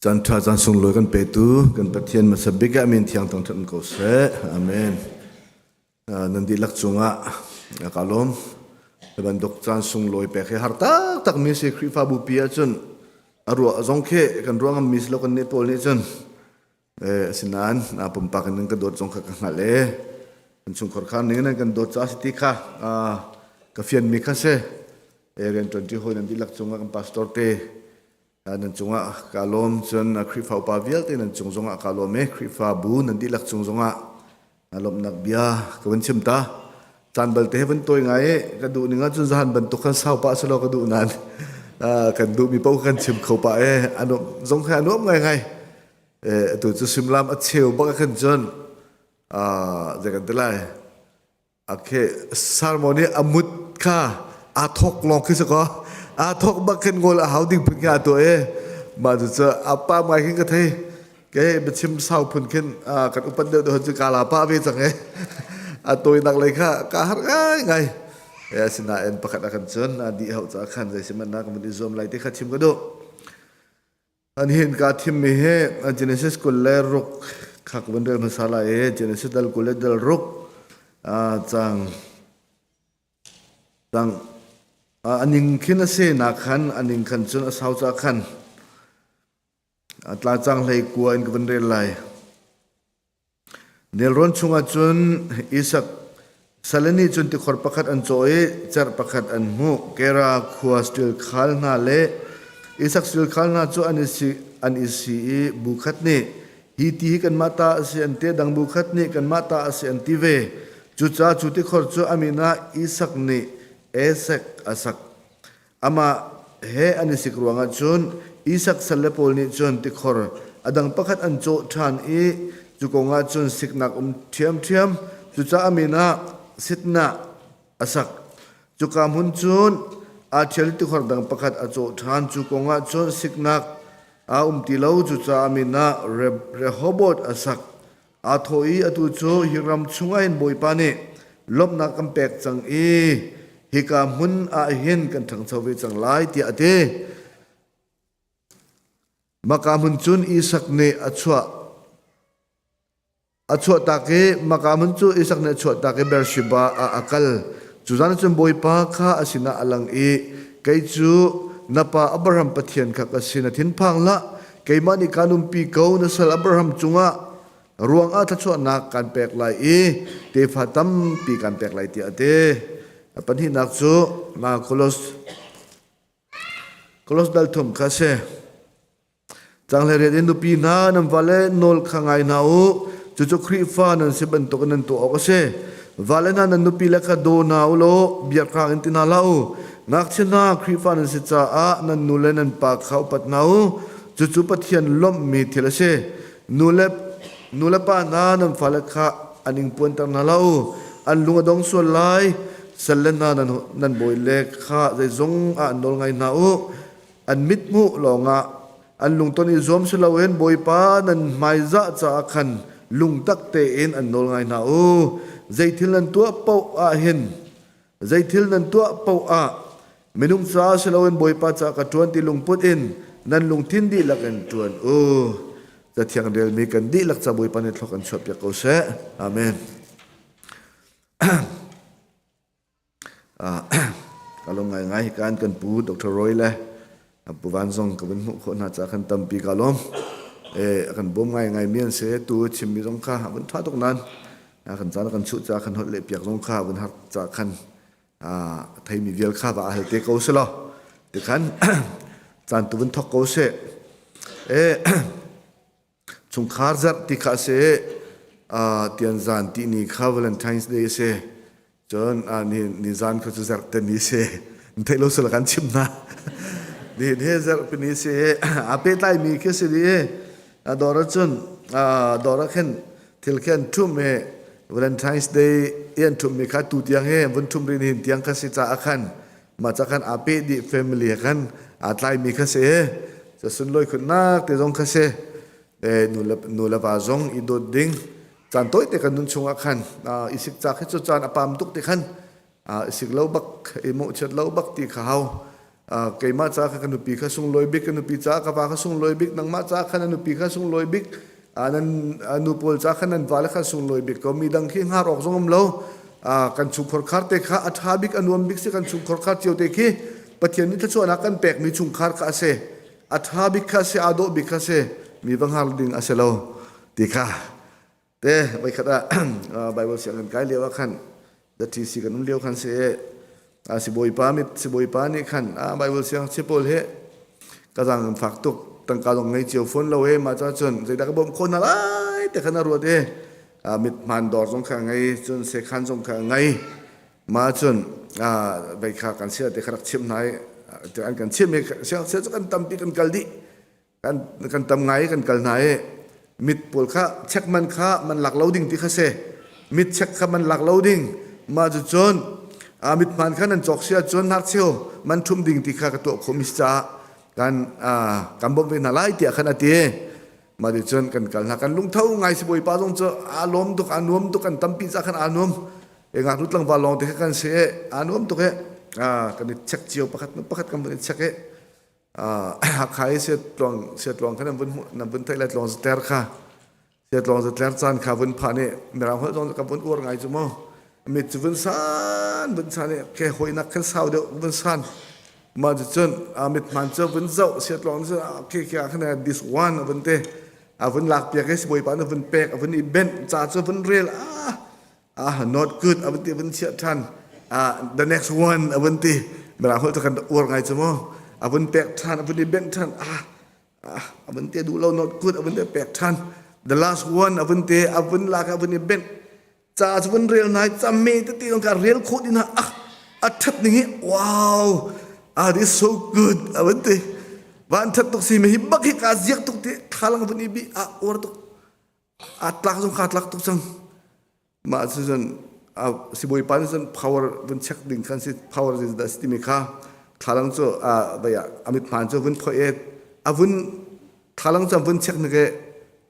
Caan ṭha caan sunglawi kan petu kan Pathian hmasa bik ah min thiang thangṭhat ko seh. Amen. Nan dihlak cungah ka lawm. Hi bantuk caan sunglawi pek hi har taktak mi si Khrihfabu pi ahcun a ruah zong khi kan ruah ngammi si lo kan nih pawl nih cun asinain pumpak in nan ka dawt zong kha ka hngalh e. Kan chungkhar kha ning nan kan dawt caah si ti kha ka fianmi kha si. Rian ṭuanṭi hawi nan dihlak cungah kan pastor te nan cungah kaa lawm. Cun Khrihfa upa vialte nan cung zongah kaa lawm i Khrihfabu nan dihlak cung zongah lawmhnak bia ka vun chim ta. Caan balte he vun tawi ngai i ka duh ning ahcun zahan bantuk khan sau pah selaw ka duh nain kan duhmi paoh kan chim kho pah e a nuam zong kha a nuam ngaingai. Atu cu simlam a cheu bak khan cun zei kan ti lai Okay, sermon i a mut kha aa thawk lawng khi si kaw aa thawk bak khin ngol a hau ding phun khi aa tuah i mah cu a pa ngai khin ka thei ke biachim sau phun khin kan upat deuh deuh cu ka la pa ve cang e a tawinak lei kha ka har ngai ngai e asinain pakhat a kan cun a dih hau ca khan zei sihmanh na ka vun i zuam lai ti kha chim ka duh An hin kaa thimmi hi Genesis 26 kha ka vun rel hmasa lai i Genesis dal 20 le dal ruk cang cang a ning khin a si nak khan a ning khan cun a sau ca khan tla cang hlei kua in ka vun rel lai. Nelrawn chungah cun Isak sal nih cun tikhor pakhat an cawh i cerh pakhat an hmuh. Kera khua stil khal hna le Isak stil khal hna cu an i si, an i si i bu khat nih hi ti hi kanmah ta a si an ti, dang bu khat nih kanmah ta a si an ti ve. Cucaah cu tikhor cu a min ah Isak nih Esek a sak. Amah he an i sik ruangah cun Isak salle pawl nih cun tikhor a dang pakhat an cawh ṭhan i cu kongah cun siknak um ṭhiamṭhiam. Cucaah a min ah Sitnah a sak. Cuka hmun cun aa ṭhial i tikhor dang pakhat a cawh ṭhan. Cu kongah cun siknak a um ti lo. Cucaah a min ah Rehoboth a sak. Aa thawh i atu cu hi ram chungah hin Bawipa nih lawmhnak kan pek cang i hika hmun ah hin kan ṭhangcho ve cang lai tiah a ti. Maka hmun cun Isak nih a chuah a chuahtak i maka hmun cu Isak nih a chuahtak i Beersheba ah a kal. Cu zan cun Bawipa kha a sinah a lang i kei cu na pa Abraham Pathian kha ka si na thinphang hlah keimah nih kaan umpi ko na sal Abraham cungah ruangah thluachuahnak kan pek lai i tefa tampi kan pek lai tiah a ti. A pahnihnak cu ma Kolos Kolos dal thum kha si. Changlei rian in nupi hna nan vale nawl kha ngai hna u. Cucu Khrihfa nan si bantuk in nan tuah awk a si. Vale hna nan nupi le kha daw hna u law biakrang in ti hna hlah u. Ngakchia hna Khrihfa nan si caah nan nu le nan pa kha upat hna u. Cucu Pathian lawmhmi thil a si. Nu le nu le pa hna nan fale kha an ingpuanter hna hlah u. An lung a dong sual lai. Salle hna nan, nan bawile kha zeizong ah nawl ngai hna u. An mithmuh lawngah an lungton i zuam si loin Bawipa nan hmaizah caah khan lungtak tein an nawl ngai hna u. Zeithil nan tuah paoh ah hin zeithil nan tuah paoh ah minung caah si loin Bawipa caah ka ṭuan ti lungput in nan lungthin dihlak in ṭuan u. Cathiang relmi kan dihlak ca Bawipa nih thlok an chuahpiak ko seh. Amen. Ka lawm ngaingai kan kan pu Dr. Roy le Pu Van zong ka vun hmuh khawh hna ca khan tampi ka lawm. E kan bawm ngaingai mi an si tu chimmi zong kha a vun tha tuk nan kan caan kan chuh ca kan holh leh piak zong kha vun har ca khan theimi vial kha va hal te ko selaw tikhan caan tu vun thok ko se e chungkhar zarh ti kha si tian zan ti ni kha Valentine's Day si cun ni ni zan kha cu zarh te ni si thei lo sila kan chim na ni he zarh ni si a pehtlai mi khi si di dora cun dora khin thil khen thum he Valentine's Day ian thum mi kha tu tiang he vun thum rin hin tiang kha si ca khan ma ca khan a pe di family khan a tlai mi kha si ca sun loi khun nak te zong kha si nu le nu le va zong i dawt ding caan toi te kan nun chungah khan i sik ca khi cu caan a pam tuk te khan i sik lo bak i mawhchiat lo bak ti kha hau keimah ca kha ka nupi kha sunglawi bik ka nupi ca ka va kha sunglawi bik nangmah ca kha na nupi kha sunglawi bik nan nu pawl ca kha nan vale kha sunglawi bik ko mi dang khi hngar awk zong um lo kan chungkhar khar te kha a ṭha bik a nuam bik si kan chungkhar khar cio te khi Pathian nih thluachuahnak kan pekmi chungkhar kha a si a ṭha bik kha si aa dawh bik kha si mi va hngar ding a si lo ti kha te voikhat ah Bible sianginn kai lio ah khan the TC kan um lio khan si a sibawipa mit sibawipa nih khan a Bible siang si pawl he ka zang an fak tuk tangka zong ngei cio phone lo e ma cha cun zeidah ka bawm kho na lai te khan a ruat e mit hman dawr zong kha ngei cun sekhan zong kha ngei ma cun vei kha kan sia te kha rak chim hna i an kan chim i siang sia cu kan tampi kan kal dih kan kan tam ngai kan kal hna i mit pawl kha check man kha man lak lo ding ti kha si mit check kha man lak lo ding mah cu cun a mit hman kha nan cawk si ahcun hnarcheu man ṭhum ding ti kha ka tuah khawh mi caah kan kan bawmh ve hna lai tiah khan a ti mah ti cun kan kal hna kan lungtho ngai si bawipa zong cu aa lawm tuk aa nuam tuk kan tampi ca khan aa nuam e ngaknu tlangval lawng te kha kan si e aa nuam tuk e kan i check cio pakhat pakhat kan vun i check e Hakha i siatluang siatluang kha nan vun hmuh nan vun theih lai tluang zatler kha siatluang zatler caan kha vun phan i mirang holh zong ka vun uar ngai cu mu mit cu vun san vun san i ke hawinak khan sau deuh vun san mah cucun mit hman cu vun zoh siatluang cu ke ke ah khan this one a vun te a vun lak piak i sibawipa na vun pek a vun i benh ca cu vun rel ah ah not good a vun ti vun chiah ṭhan ah the next one a vun ti mirang holh cu kan uar ngai cu mu a vun pek ṭhan a vun i bengh ṭhan ah ah a vun te duh lo not good a vun te pek ṭhan the last one a vun te a vun lak a vun i bengh ca cu vun rel nai ca me tete zong ka rel khawh din ah a ṭhat ning hi wow ah this so good a vun ti van ṭhat tuk si me hi bak hi ka ziak tuk ti thalang vun i bi a uar tuk a tlak zong kha tlak tuk cang mah cu cun sibawipa nih cun power vun check ding khan si power zeizat dah si timi kha thlalang cu vei ah a mit hmaan cu vun phoih i a vun thlalang cu a vun check nik i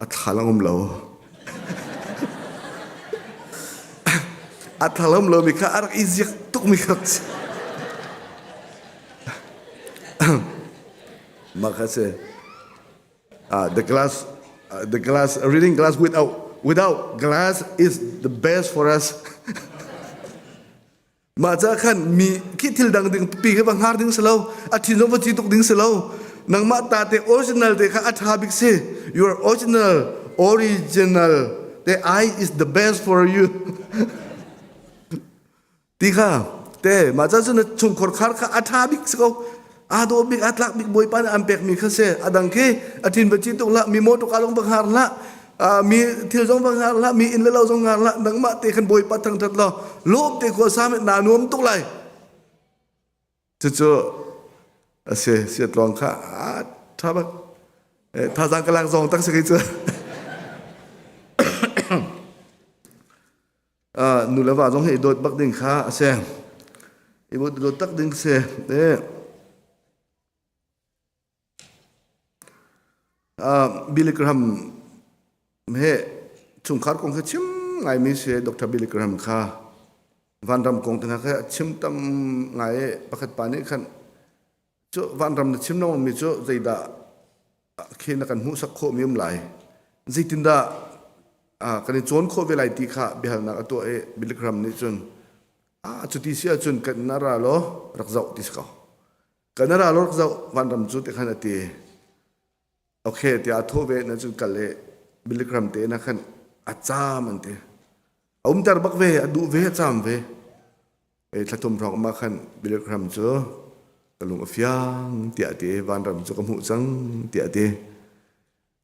a thlalang um lo a thlalang um lomi kha a rak i ziak tukmi kha mah kha si the glass, the glass, reading glass without without glass is the best for us. Mah ca khan mi khi thil dang ding pi khi va hngar ding si lo, a thin zong va ci tuk ding si lo. Nangmah ta te original te kha a tha bik si. Your original, original te I is the best for you. Ti kha te mah ca cun na chungkhar khar kha a ṭha bik si ko aa dawh bik aa tlak bik bawipa nih an pekmi kha si a dang khi a ṭin va ci tuk hlah mi motor kaa zong va hngar hlah mi thil zong va hngar hlah mi inn le lo zong hngar hlah nangmah te khan bawipa thangṭhat law lawm te khua sam naa nuam tuk lai Cucu a si siatluang kha a ṭha bak. Thazaang ka lak zong tak si khi cu. Nu le va zong hi i dawt bak ding kha a si. I dawt tak ding si. Billy Graham he chungkhar kong kha chim ngaimi si Dr. Billy Graham kha vanram kong te hna kha chim tam ngai i pakhat pa nih khan cu vanram na chim lengmang mi cu zeidah khi na kan hmuhsak khawh mi um lai zeitindah kan i cawn khawh ve lai ti kha biahalnak a tuah i Billy Graham nih cun. A cuti si ahcun kan na ra law rak zoh ti si ko. Kan na ra law rak zoh vanram cu ti khan a ti. Okay tiah a thawh ve na cun kal le Billy Graham te na khan a caam an ti. A umter bak ve, a duh ve, a caam ve. E thlathum hrawng ma khan Billy Graham cu ka lung a fiang tiah a ti. Vanram cu ka hmuh cang tiah a ti.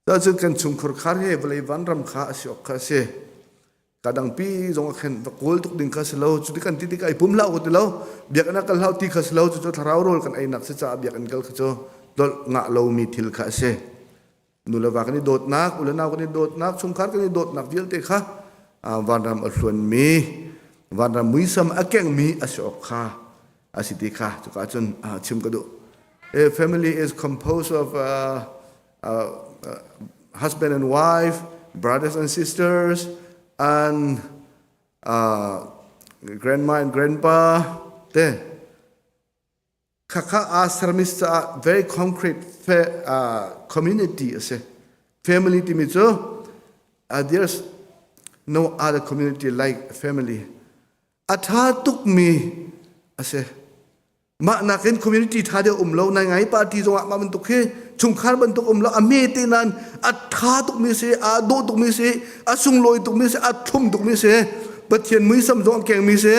Cun kan chungkhur khar he vawlei vanram kha a si awk kha a si. Ka dangpi zong a khen va kawl tuk ding kha si lo. Cu ti kan ti tikah i pum hlah u ti lo. Biakinn ah kal hlah ti kha si lo. Cucu thlarau rawl kan einak si caah biakinn kal kha cu dolh ngah lomi thil kha a si. Nu le va kan i dawtnak, u le nau kan i dawtnak, chungkhar kan i dawtnak vialte kha vanram a hluanmi, vanram muisam a kengmi a si awk kha a si ti kha cuka cun chim ka duh. A family is composed of husband and wife, brothers and sisters, and grandma and grandpa te khakha a sermis caah very concrete fe, uh, community a si family timi cu uh, there's no other community like family a tha tukmi a si Mah nakin community ṭha deuh um lo nai ngai party zongah mah bantuk hi chungkhar bantuk um lo a hme te nain a ṭha tukmi si a dawh tukmi si a sunglawi tukmi si a thlum tukmi si Pathian muisam zong a kengmi si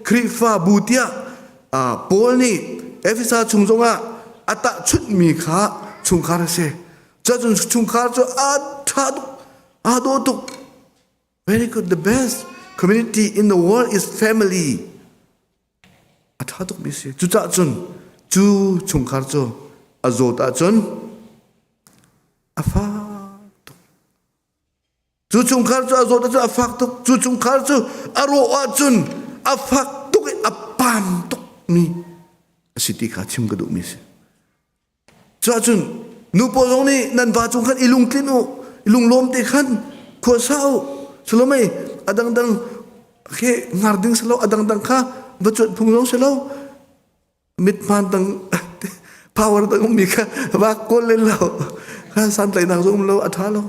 Khrihfabu tiah Paul nih Efesa chung zongah a tahchunhmi kha chungkhar a si. Cuahcun chungkhar cu a ṭha tuk aa dawh tuk Very good. The best community in the world is family. A ṭha tukmi si. Cucaah cun cu chungkhar cu a zawt ahcun a fak tuk. Cu chungkhar cu a zawt ahcun a fak tuk. Cu chungkhar cu a rawh ahcun a fak tuk i a pam tukmi a si ti kha chim ka duhmi si. Cuahcun nu pawl zong nih nan va cung khan i lungtlin u, i lunglawm te khan khua sa u. Salomei a dangdang khi ngar ding silo, a dangdang kha va cuanh phung zong silo. Mithmaan dang power dang ummi kha va kawl len lo. Kha santlaihnak zong um lo, a ṭha lo.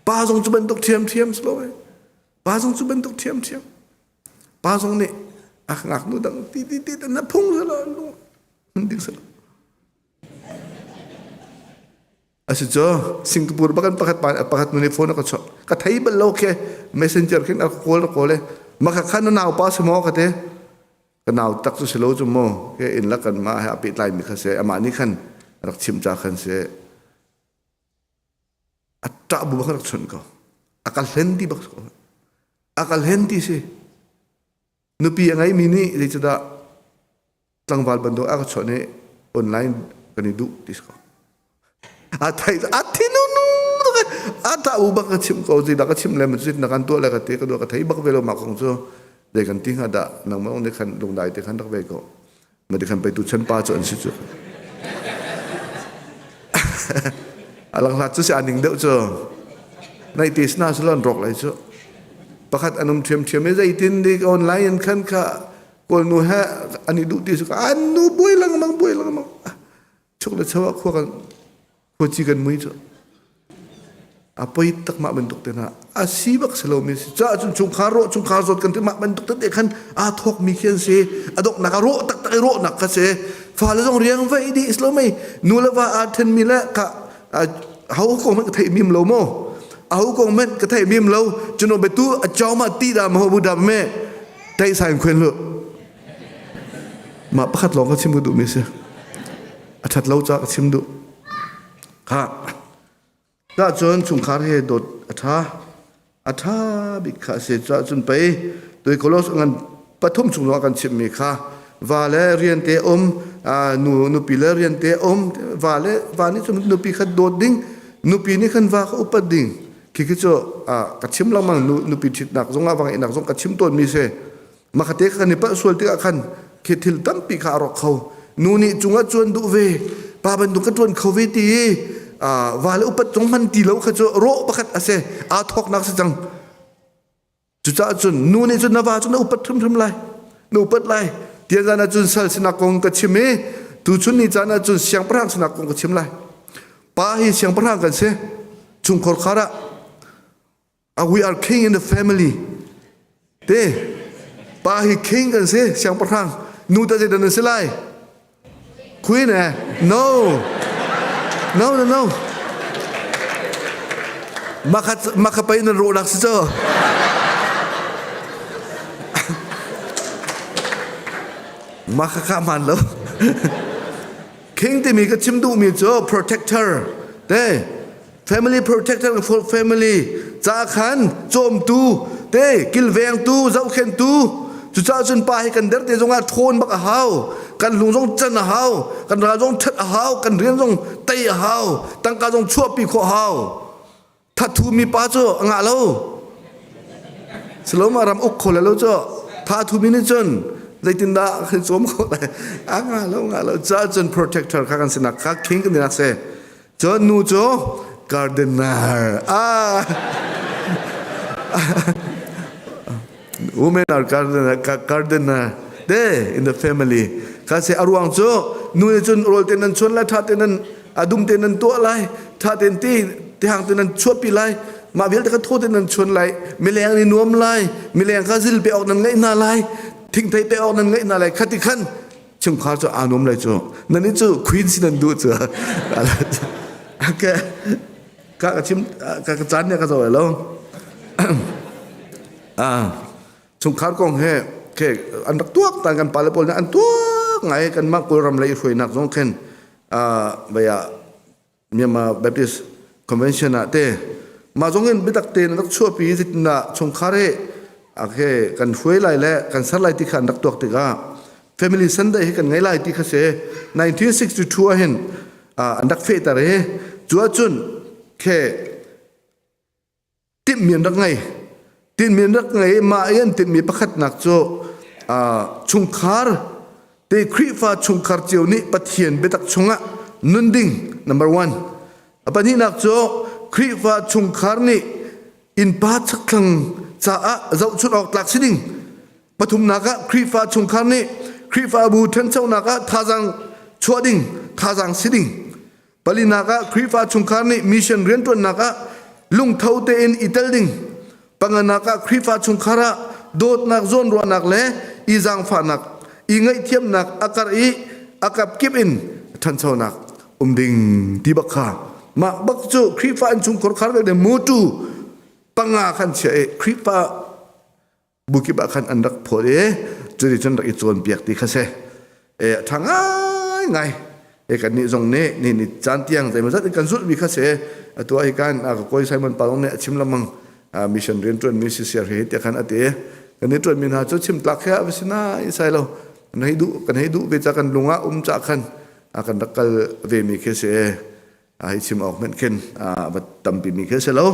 Pa zong cu bantuk ṭhiamṭhiam silo. Pa zong cu bantuk ṭhiamṭhiam. Pa zong nih a ngaknu dang ti ti ti na phung silo. Ding silo. Asi cu Singapore bakan pakhat pa pakhat nu nih phone a ka chawh. Ka thei bal lo khe messenger khin a ka call a call e. Maka khan na nau pa si maw ka te. Ka nau tak cu si lo cu mu. Ke in la kan ma he a pehtlai mi kha se amah nih khan rak chim cha khan se. A ṭah bu bak rak chun ko. A ka hlen ti bak ko. A ka hlen ti si. Nupi a ngeimi nih zeicadah tlangval bantuk a ka chawnh i online kan i duh ti si ko. A thai a thinunu a ta u bak ka chim ko zeidah ka chim le ma na kan tuah le ka ti ka duah ka thei bak ve lo ma kong cu zei kan ti hnga dah nangmah nih khan lungdai te khan rak ve ko ma ti khan pei tu chan pa cu an si cu alang hlat cu si aning deuh cu nai te sna salon rok lai cu pakhat anum thiam thiam e zeitin dik online in khan kha kawlnu he an i duh ti su an nu buai lengmang buai lengmang chuk le chawa khua kan khuaci kan mui cu a poi tak mah bantuk te hna a si bak si lomi si ca cun chungkhar rawh chungkhar zawt kan ti mah bantuk tete khan aa thawk mi khi an si a donghnak a rawh taktak i rawhnak kha si fale zong riang vai dih si lo mei nu le va aa then mi le ka ho kong hmanh ka theih mim lo mo aho kong hmanh ka theih mim lo cuno betu a chaw ma ti da ma ho bu da me tai sain khuen lu mah pakhat lawng ka chim ka duh mi si a that lo ca ka chim duh kha ta cun chungkhar he dawt a tha a ṭha bik kha a si. Cuahcun pei tuikolos ngan pathum chung zongah kan chimhmi kha va le rian te um nu nupi le rian te um va le va nih cun nupi kha dawt ding nupi nih khan va kha upat ding khi khi cu ka chim lengmang nupi ṭhitnak zongah va ngeihnak zong ka chim tawnmi si Makhate kha kan i palh sual tikah khan khi thil tampi kha a rawk kho. Nu nih cungah cuan duh ve, pa bantuk ka ṭuan kho ve ti i va le upat cung hman ti lo kha cu rawh pakhat a si. Aa thawknak si cang. Cucaah cun nu nih cun na va cu na upat hrimhrim lai. Na upat lai. Tian zan ah cun sal sinak kong ka chim i tuchun ni caan ah cun siangpahrang sinak kong ka chim lai. Pa hi siangpahrang kan si. Chungkhar khar ah we are king in the family. Te. Pa hi king kan si, siangpahrang. Nu ta zeidah nan si lai? Queen eh? No. No, no, no. Makha makha pei nan rawhnak si cu. Makha kha man lo. King timi ka chim duhmi cu protector te family protector for family ca khan cawmtu te kilvengtu zohkhentu cucaah cun pa hi kan der te zongah ṭhawn bak a hau kan lung zong can a hau kan ral zong ṭhat a hau kan rian zong tei a hau tangka zong chuahpi khawh a hau thathu mi pa cu a ngah lo Saloma ram uk kho le lo cu thathu mi nih cun zeitindah kan cawm kho lai a ngah lo ngah lo ca cun protector kha kan sinak kha king kan dinak se Cun nu cu gardener. Ah. Women are gardener, gardener. Te in the family. Kha se aruang cu nu nih cun rawl te nan chuan lai, tha te nan adum te nan tuah lai, tha ten ti tihang te nan chuahpi lai, mah vialte kha thaw te nan chuan lai, mileng ni nuam lai, mileng kha zil pe awk nan ngeih hna lai, thingthei pe awk nan ngeih hna lai, khati khan chungkhar cu aa nuam lai cu nan i cu queen si nan duh cu okay ka ka chim ka ka caan ne ka zo lo ah chungkhar kong he ke an rak tuak tan kan pale pawl an tuak ngai kan mah kawlram lei hruainak zong khen ah baya Myanmar Baptist Convention ah te mah zong in biatak tein rak chuahpi zeitindah chungkhar hi okay kan hruai lai le kan ser lai ti kha an rak tuak tikah Family Sunday hi kan ngei lai ti kha si 1962 ah hin an rak fehter i cu ahcun khe Tinhmi an rak ngei. Tinhmi an rak ngei i mah i an tinhmi pakhatnak cu chungkhar te Khrihfa chungkhar cio nih Pathian biatak chungah nun ding number one. A pahnihnak cu Khrihfa chungkhar nih innpa chakthlang caah zohchunh awk tlak si ding. Pathumnak ah Khrihfa chungkhar nih Khrihfabu ṭhanchonak ah thazaang chuah ding, thazaang si ding. Palinak ah Khrihfa chungkhar nih mission rianṭuannak ah lungtho tein i tel ding. Panganak ah Khrihfa chungkhar ah dawtnak zawnruahnak le i zaangfahnak, i ngaihthiamnak a karh i a kapkip in ṭhanchonak um ding ti bak kha mah bak cu Khrihfa innchungkhar khar vialte mutu panga khan chia i Khrihfa bukip ah khan an rak phawt i curi cun rak i cawnpiak ti kha si e a ṭha ngaingai e kannih zong nih ni ni caan tiang zeimawzat in kan zulhmi kha si atu ah hi kan a ka kawi Simon Palong nih a chim lengmang mission rian ṭuanmi si siar hi tiah khan a ti kan i ṭuanmi hna cu chim tlak he a si na i sai lo kan hei duh kan hei duh ve ca kan lung ah um ca khan a kan rak kal ve mi khi si hi chim awk hmanh khin va tampi mi khi si lo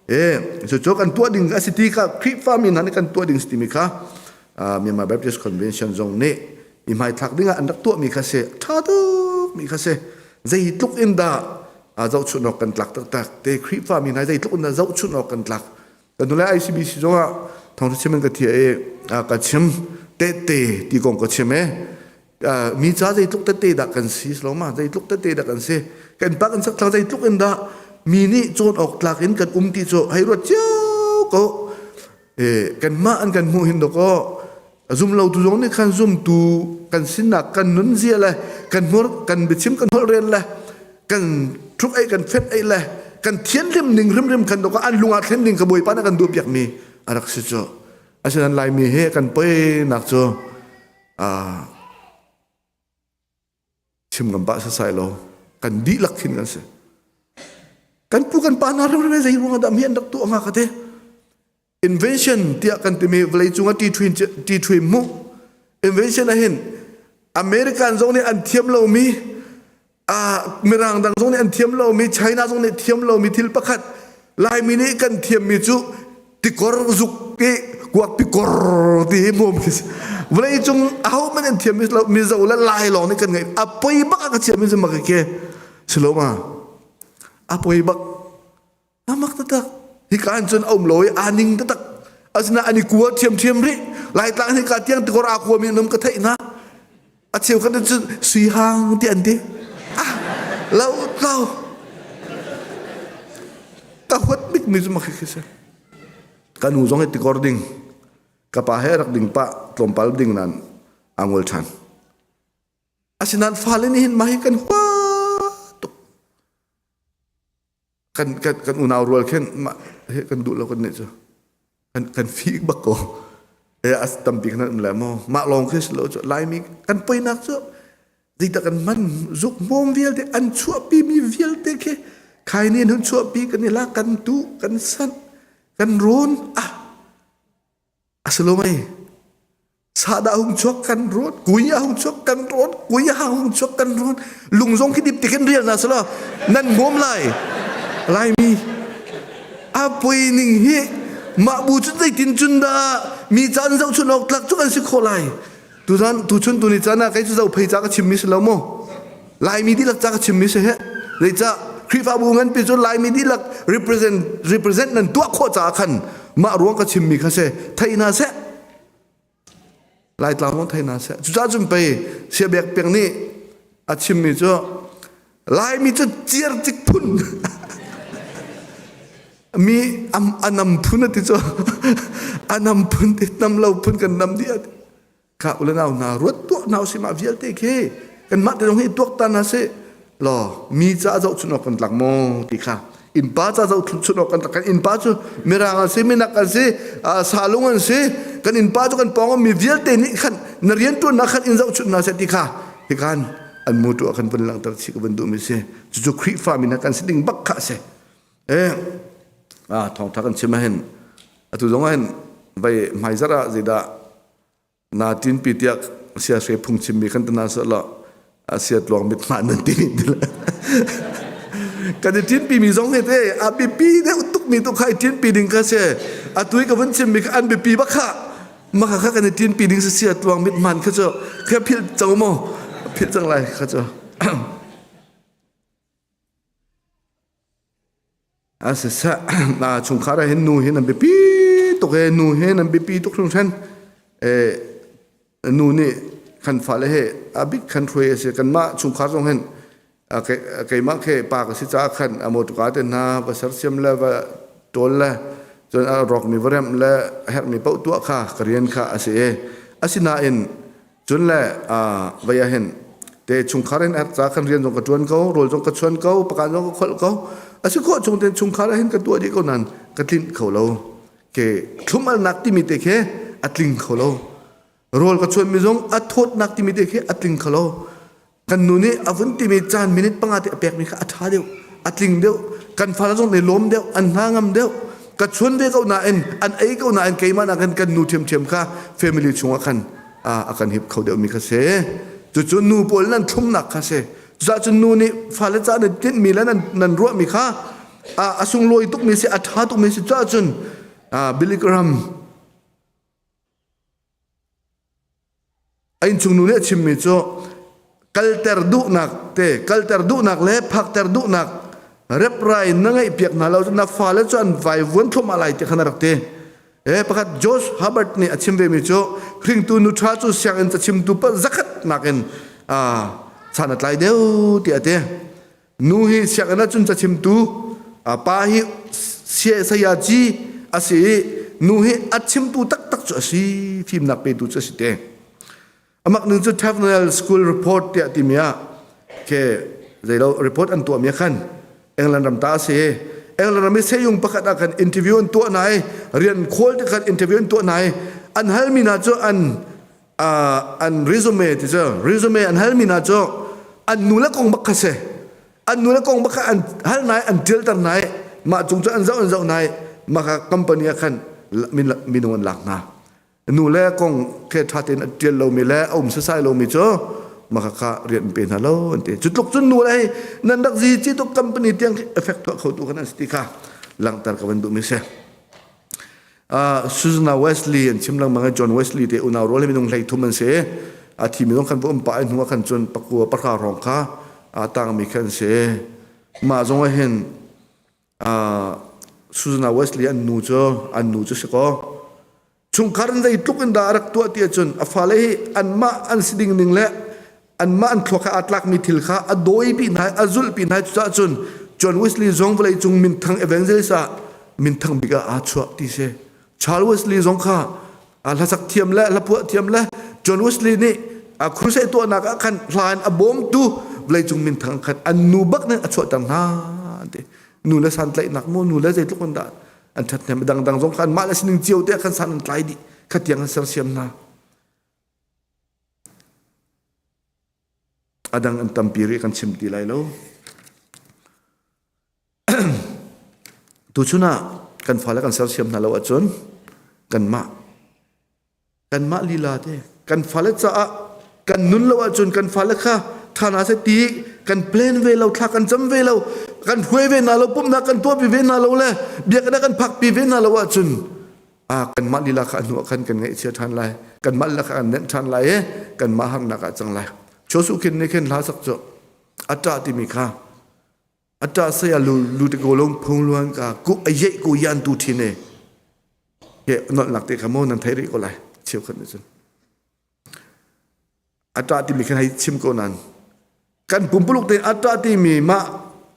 e cucu kan tuah ding a si ti kha Khrihfa mi hna nih kan tuah ding si timi kha Myanmar Baptist Convention zong nih i hmaithlak ding ah an rak tuah mi kha si tha tuk mi kha si zeitluk in dah zohchunh awk kan tlak taktak te Khrihfa mi hna zeitluk in dah zohchunh awk kan tlak kan nule ICBC zong ah thawngtha chim in ka thia i ka chim tehte ti kong ka chim e mi ca zeitluk tete dah kan si lo ma zeitluk tete dah kan si kan pa kan sak thlang zeitluk in dah mi nih cawn awk tlak in kan um ti cu hei ruat cio ko e kan mah an kan hmuh hin do ko zum lo tu zong nih khan zum tu kan sinnak kan nun zia le kan hmur kan biachim kan holh rel le kan thuk ei kan fet ei le kan thianhlim ning rimrim khan do ko an lung ah thlen ding ka bawipa na kan duh piak mi a rak si cu asinain laimi he kan poi nak cu chim ngam pah sasai lo kan dihlak khin kan si kan pu kan pa hna ram zei ruang dah mi an rak tuah hnga ka te invention tiah kan timi vawlei cung ah ti ṭhui mu invention ah hin American zong nih an thiam lomi mirang dang zong nih an thiam lomi China zong nih thiam lomi thil pakhat Laimi nih kan thiammi cu tikor zuk i kuak pikor ti hi hmawm khi vawlei cung aho hmanh an thiam lo Mizo le Lai lawng nih kan ngeih a poi bak a ka thiam mi mak ke silo ma a poi bak amak taktak hika in cun a um lo i aa ning taktak asina an i kua ṭhiamṭhiam rih laitlang hika tiang tikor aa kua mi an um ka theih hna a cheukhat cun sui hang ti an ti ah lo lo ka huat bik mi cu mak khi si ka nu zong hi tikor ding. Ka pa he rak ding pah tlawmpal ding nan aa ngol ṭhan. Asinain fale nih hin mah hi kan hua tuk. Kan kan kan unau rual khin mah he kan duh lo kan nih cu. Kan kan fik bak ko. E as tampi kan um le maw. Mah lawng khi si lo cu Laimi kan poinak cu zeidah kan man zuk hmawm vialte an chuahpi mi vialte khi khaini an hun chuahpi kan i lak kan tu kan sanh kan rawn ah Asalomei sahdah hung chuak kan ruat kui a hung chuak kan ruat kui a hung chuak kan ruat lung zong khi dip tikin rial na sala nan ngom lai laimi a pui ning hi mah bu cun zeitin cun dah mi caan zoh chun awk tlak cu kan si khawh lai tuzan tuchun tuni caan ah kei cu zo phei ca ka chimmi si lo mu laimi dihlak ca ka chimmi si he zeicah Khrihfabu nganpi cu Laimi dihlak represent represent nan tuah khawh caah khan mah ruang ka chimmi kha si thei hna seh Laitlang zong thei hna seh cucaah cun pei siabek peng nih a chimmi cu Laimi cu ciarcik phun mi anam phun ati cu anam phun ti nam lo phun kan nam dih ati kha ule nau hna ruat tuah hna usih mah vialte khi kanmah te zong hi tuaktan hna sih law mi ca zohchun awk kan tlak maw ti kha innpa ca zohchun awk kan tlak kan innpa cu mirang an si minak an si salung an si kan innpa cu kan pawng mi vialte nih khan na riantuannak khan in zohchun hna seh ti kha hikan an mu tu ah khan vun langhter chih ka vun duhmi si cucu Khrihfa mi hna kan si ding bak kha a si eh ah thawngtha kan chim ahhin atu zong ahhin vai hmaizarh ah zeidah na tin pi tiah sia hre phung chimmi kan tana sa lo sia tluang mit ma nan ti kan i tin pi mi zong he te a biapi deuh tuk mi tu kha i tin pi ding kha se atui ka vun chim mi kha an biapi bak kha maka kha kan i tin pi ding se sia tluang mit man kha chu kha phil chang mo phil chang lai kha chu A siseh, chungkhar ah hin nu hi nan biapi tuk e, nu hi nan biapi tuk hringhran. E, nu nih kan fale he a bik khan hruai a si. Kanmah chungkhar zong hin keimah khi pa ka si caah khan a motorka te hna va sersiam le va ṭawl le cun a rawkmi va remh le a herhmi paoh tuah kha ka rian kha a si i asinain Cun le vei ah hin te chungkhar in ca kan rian zong ka ṭuan ko, rawl zong ka chuan ko, pakan zong ka kholh ko. A si khawh chung ten chungkhar ah hin ka tuah dih ko nain ka tlinh kho lo. Ke thlum-alnak timi te khi a tling kho lo. Rawl ka chuanmi zong a thawtnak timi te khi a tling kho lo. Kan nu nih a vun timi caan minute panga te a pekmi kha a ṭha deuh, a tling deuh, kan fale zong nih lawm deuh, an hna ngam deuh. Ka chuan ve ko nain, an ei ko nain keimah nakin kan nu ṭhiamṭhiam kha family chungah khan a kan hip kho deuhmi kha si. Cucu nu pawl nan thlumnak kha si. Cucaah cun nu nih fale ca nan tinhmi le nan, nan ruahmi kha a sunglawi tukmi si, a ṭha tukmi si. Cucaah cun Billy Graham A innchungnu nih a chimmi cu kalter duhnak te kalter duhnak le phakter duhnak reprai na ngeihpiak hna lo na fale cu an vaivuan thluahmah lai ti khan a rak ti. E pakhat Josh Hubbard nih a chim vemi cu hringtu nu ṭha cu sianginn cachimtu pa zakhat nakin san a tlai deuh tiah a ti. Nu hi sianginn ah cun cachimtu, pa hi sayaci a si i nu hi a chimtu taktak cu a si, fimnak petu cu a si te. Amak ning cu Tavernel School Report tiah timi ah ke zeilo report an tuahmi ah khan England ram ta a si. England ram i seyung pakhat ah khan interview an tuah nai, rian khawl te khan interview an tuah nai, an halmi hna cu an an resume ti cu resume an halmi hna cu an nu le kong bak kha si an nu le kong bak kha an hal nai an ṭialter nai mah cung cu an zoh an zoh nai mah kha company ah khan minung an lak hna nu le kong khe ṭha tein a ṭial lomi le a um sasai lomi cu mah kha kha rian an pe hna lo an ti cu tluk cun nu le hei nan rak zi ci tuk company tiang effect tuah kho tu kan an si ti kha langhter ka van duhmi si Susanna Wesley an chim lengmang i John Wesley te unau rual hi minung 13 an si. A thi minung khan va um pah i hnu ah khan cun pakua pahra hrawng kha a tangmi khan an si. Mah zong ah hin Susanna Wesley an nu cu an nu cu si kaw chungkhar in zeitluk in dah a rak tuah ti ahcun a fale hi anmah an si ding ning le anmah an thluak ah aa tlakmi thil kha a dawipi hna a zulhpi hna cucaah cun John Wesley zong vawleicung minthang evangelist ah minthang bik ah aa chuah ti si Charles Wesley zong kha. Hlasak thiam le hlaphuah thiam le John Wesley nih crusade tuahnak ah khan hla in a bawmtu vawleicung minthang khan an nu bak nih a chuahter hna an ti. Nu le santlaihnak mu nu le zeitluk in dah an ṭhathnem dangdang zong kha anmah le sining cio te ah khan san an tlai dih kha tiang an sersiam hna. A dang an tampi rih kan chim ti lai lo. Tuchun ah kan fale kan sersiam hna lo ahcun kanmah kanmah lila te kan fale caah kan nun lo ahcun kan fale kha tha hna seh ti kan plan ve lo thla kan cam ve lo kan hruai ve hna lo pumhnak kan tuahpi ve hna lo le biakinn ah kan phakpi ve hna lo ahcun ah kanmah lila kha a hnu ah khan kan ngaihchia ṭhan lai kanmah lila kha kan nenh ṭhan lai i kanmah harnak ah cang lai Chosu khin nih khin hla sak cu a ṭah timi kha a ṭah saya lu lu te ko long phung luan ka ku a ye ku yan tu thin e he nolh nak te kha mo nan thei rih ko lai cheu khat nih cun a ṭah timi khan hei chim ko nan kan pumpuluk te a ṭah timi mah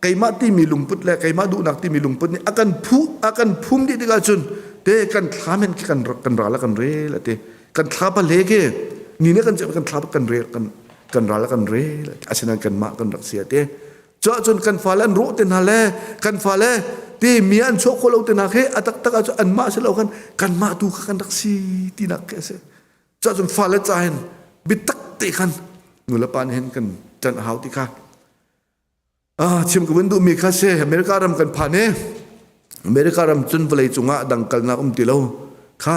keimah timi lungput le keimah duhnak timi lungput nih a kan phu a kan phum dih tikah cun te kan thla men khi kan kan ral kan rel ate kan thla pa le ke ni ne kan kan thla kan rel kan kan ral kan rel asinain kanmah kan rak si ate Cuah cun kan fale an rawh te hna le kan fale ti mi an chuah khawh lo te hna khi a taktak ah cun anmah si lo kan kanmah tu kha kan rak si tinak khi a si. Cuah cun fale ca hin biatak te khan nu le pa nih hin kan ṭanh a hau ti kha. Ah chim ka vun duhmi kha si America ram kan phan i America ram cun vawlei cungah dang kalnak um ti lo kha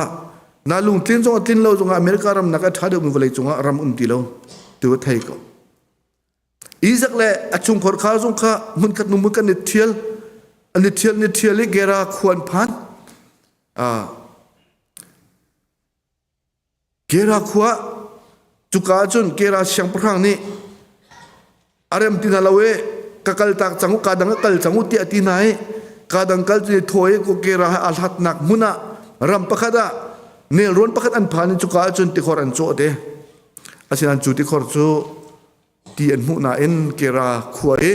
na lungtlin zong a tlin lo zongah America ram nak a ṭha deuhmi vawlei cungah ram um ti lo tu thei ko. Isaac le a chungkhar kha zong kha hmunkhat hnu hmunkhat an i ṭhial an i ṭhial an i ṭhial i Gera khua an phan. Gera khua cuka ah cun Gera siangpahrang nih a rem ti hna lo i ka kaltak cang u ka dang ah kal cang u tiah a ti hna i ka dang kal cu thaw i Gera he aa hlatnak hmun ah ram pakhat ah nelrawn pakhat an phan i cuka ah cun tikhor an cawh te. Asinain cu tikhor cu ti an hmuh nain Kera khua i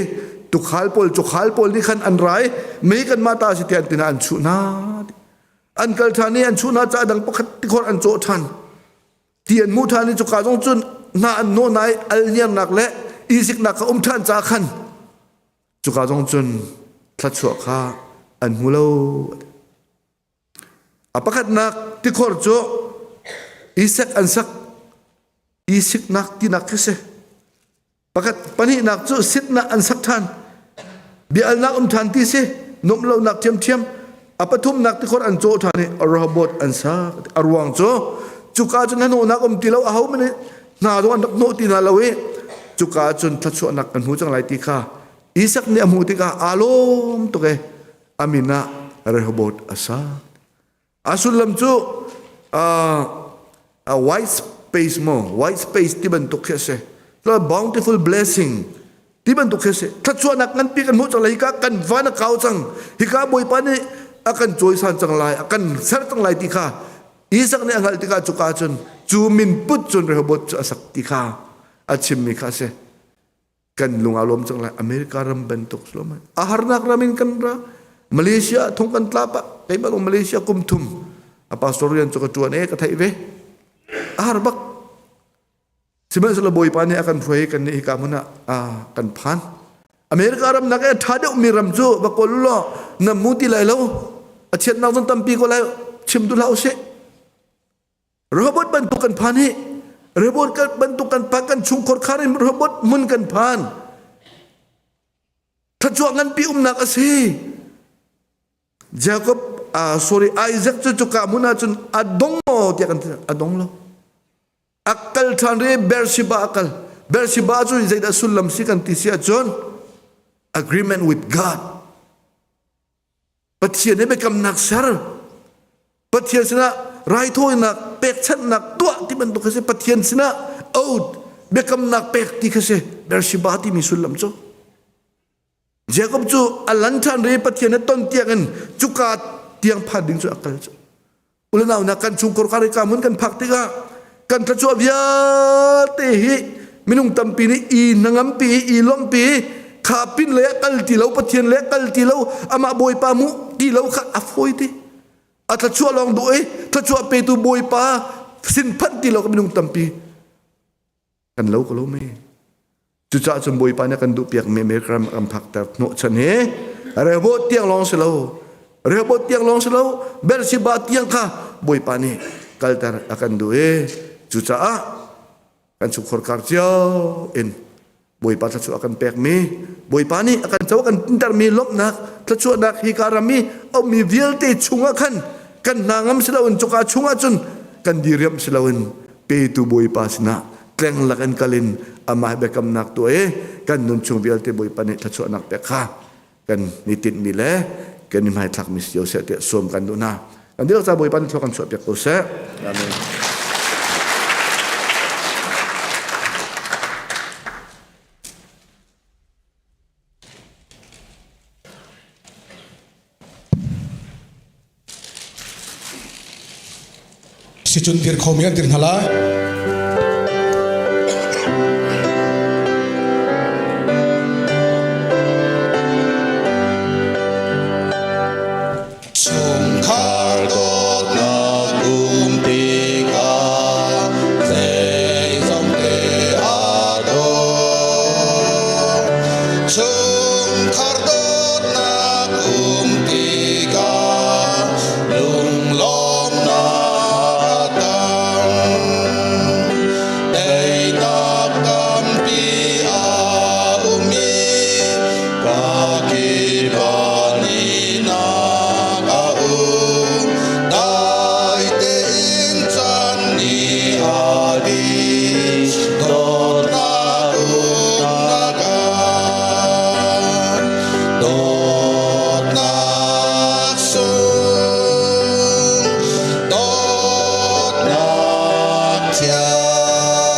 tukhal pawl cukhal pawl nih khan an ra i mei kanmah ta si tiah an tina an chuh hna. An kal ṭhan i an chuh hna caah dang pakhat tikhor an cawh ṭhan. Ti an hmuh ṭhan i cuka zong cun hna an nawh na i alniarnak le isiknak kha um ṭhan caah khan cuka zong cun thluachuah kha an hmu lo. A pakhatnak tikhor cu Isak an sak isiknak tinak khi si. Pakhat pahnihnak cu sitnak an sak ṭhan. Bia-alnak um ṭhan ti si. Nuamh lonak ṭhiamṭhiam. A pathumnak tikhor an cawh ṭhan i Rehoboth an sak. A ruang cu cuka cun hnahnawhnak um ti lo aho hmanh nih hna zong an rak hnawh ti hna lo i cuka cun thluachuahnak kan hmu cang lai ti kha Isak nih a hmuh tikah aa lawm tuk i a min ah Rehoboth a sak. A sullam cu uh, a white space mo white space ti bantuk khi a si. Bountiful blessing ti bantuk khi a si. Thluachuahnak nganpi kan hmuh cang lai hika kan van a kau cang. Hika Bawipa nih a kan cawisan cang lai, a kan ser cang lai ti kha Isaac nih a hngalh tikah cuka cun cu min put cun Rehoboth cu a sak ti kha a chimmi kha a si. Kan lung aa lawm cang lai America ram bantuk sulom a harnak ram in kan ra Malaysia thong kan tla pa keimah zong Malaysia kum thum a pastor rian cu ka tuan e ka theih ve a har bak sihmanhsehlaw Bawipa nih a kan hruai kan nih hika hmun ah kan phan America ram nak e tha deuh mi ram cu va kawl law na mu ti lai lo a chiatnak zong tampi ko lai chim tu hlah usih Robot bantuk kan phan hi robot bantuk kan phan kan chungkhar khar in robot mun kan phan thluachuah nganpi umnak a si Jacob uh, sorry Isaac cu cuka hmun ah cun a dong maw tiah kan ti a dong lo a kal ṭhan ri Beersheba a kal Beersheba cu zeidah sullam si kan ti si ahcun agreement with God Pathian he biakamnak ser Pathian sinah raithawinak pekchanhnak tuah ti bantuk kha si Pathian sinah oath biakamnak pek ti kha si Beersheba timi sullam cu Jacob cu a lan ṭhan ri Pathian he ton tiang in cuka tiang phan ding cu a kal cu ulenau na kan chungkhar kar ka mun kan phak tikah kan thluachuah vialte hi minung tampi nih i hnangampi i lawmhpi kha pin le kal ti lo Pathian le kal ti lo amah Bawipa mu ti lo kha a fawi ti. A thluachuah lawng duh i thluachuah petu Bawipa sin phanh ti lo ka minung tampi kan lo ko lo me. Cucaah cun Bawipa nih kan duhpiak mi America ram kan phakter hnawhchan hi Rehoboth tiang lawng si lo, Rehoboth tiang lawng si lo, Beersheba tiang kha Bawipa nih kalter a kan duh i cucaah kan chungkhar kar cio in Bawipa thluachuah a kan pekmi, Bawipa nih a kan co a kan tintermi lawmhnak, thluachuahnak hi ka ram i a ummi vialte chungah khan kan hna ngam si loin cuka chungah cun kan diriamh si loin petu Bawipa sinah tleng lak in kal in amah biakamnak tuah i kan nun chung vialte Bawipa nih thluachuahnak pek kha kan ni tinhmi le kan i hmaithlakmi si seh tiah sawm kan duh hna. Kan dihlak ca Bawipa nih thlua kan chuahpiak ko seh. Amen. Sicun dir khomi an dir hna lai. Chungkhar dawtnak um tikah zeizong te aa dawh. Chungkhar dawtnak um tikah lunglawmhnak a tam. Teinak tampi a um i kakip ah nihnak a um. Dai tein caan ni a dih, dawtnak umnak ah. Dawtnak sung, dawtnak thiang,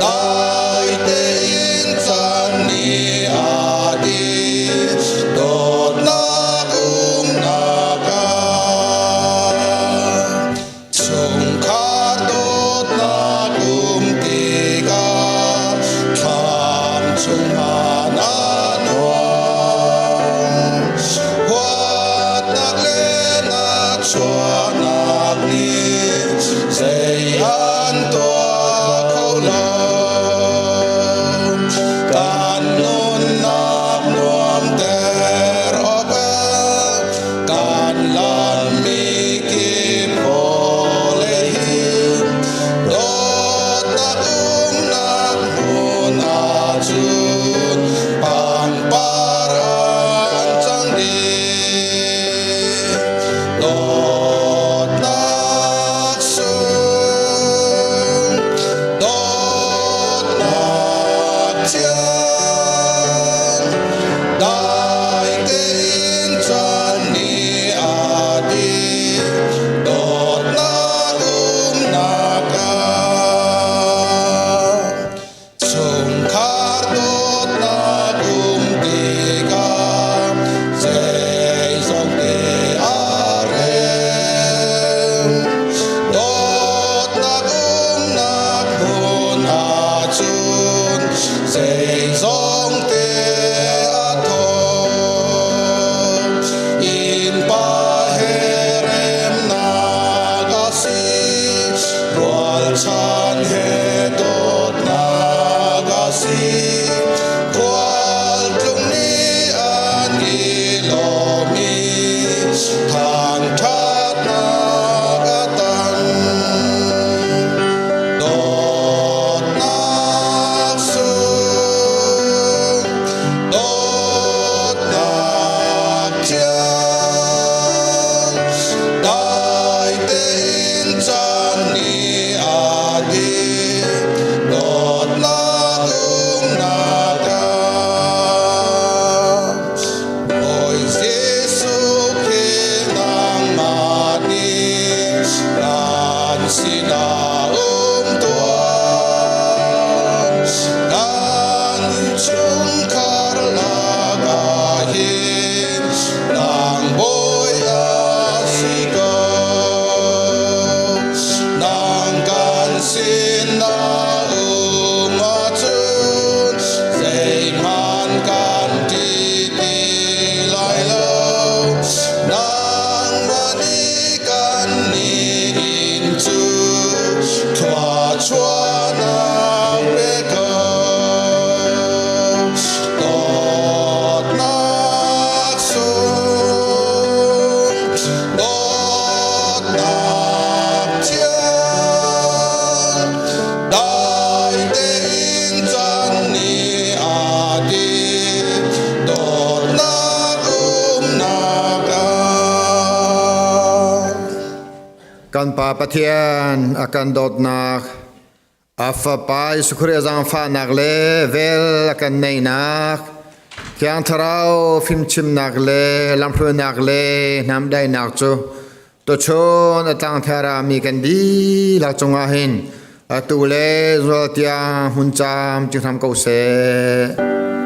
dai tein caan ni a dih, dawtnak umnak ah. Chungkhar dawtnak um tikah thlam chungah na nuam. Huatnak le nahchuahnak nih zei an tuah kho lo. Kan nunnak nuamter awkah kan lammi kip vawlei hi dawtnak umnak hmun ahcun pangpar an cang dih. Dawtnak sung, dawtnak thiang, dai tein caan ni a dih, dawtnak umnak ah. Chungkhar dawtnak um tikah zeizong te a rem. Dawtnak umnak hmun ahcun zeizong te a thaw. Innpa he remnak a si, rualchan he dawtnak a si. Khualtlung nih an i lawm i thangṭhatnak a tam. Dawtnak sung, Pa Pathian a kan dawtnak, a Fapa Jesuh Khrih a zaangfahnak le vel a kan neihnak, Thiang Thlarau fimchimnak le lamhruainak le hnamdaihnak cu tuchun a tlangthera mi kan dihlak cungah hin atu le zual tiang hmun caam ci hram ko seh.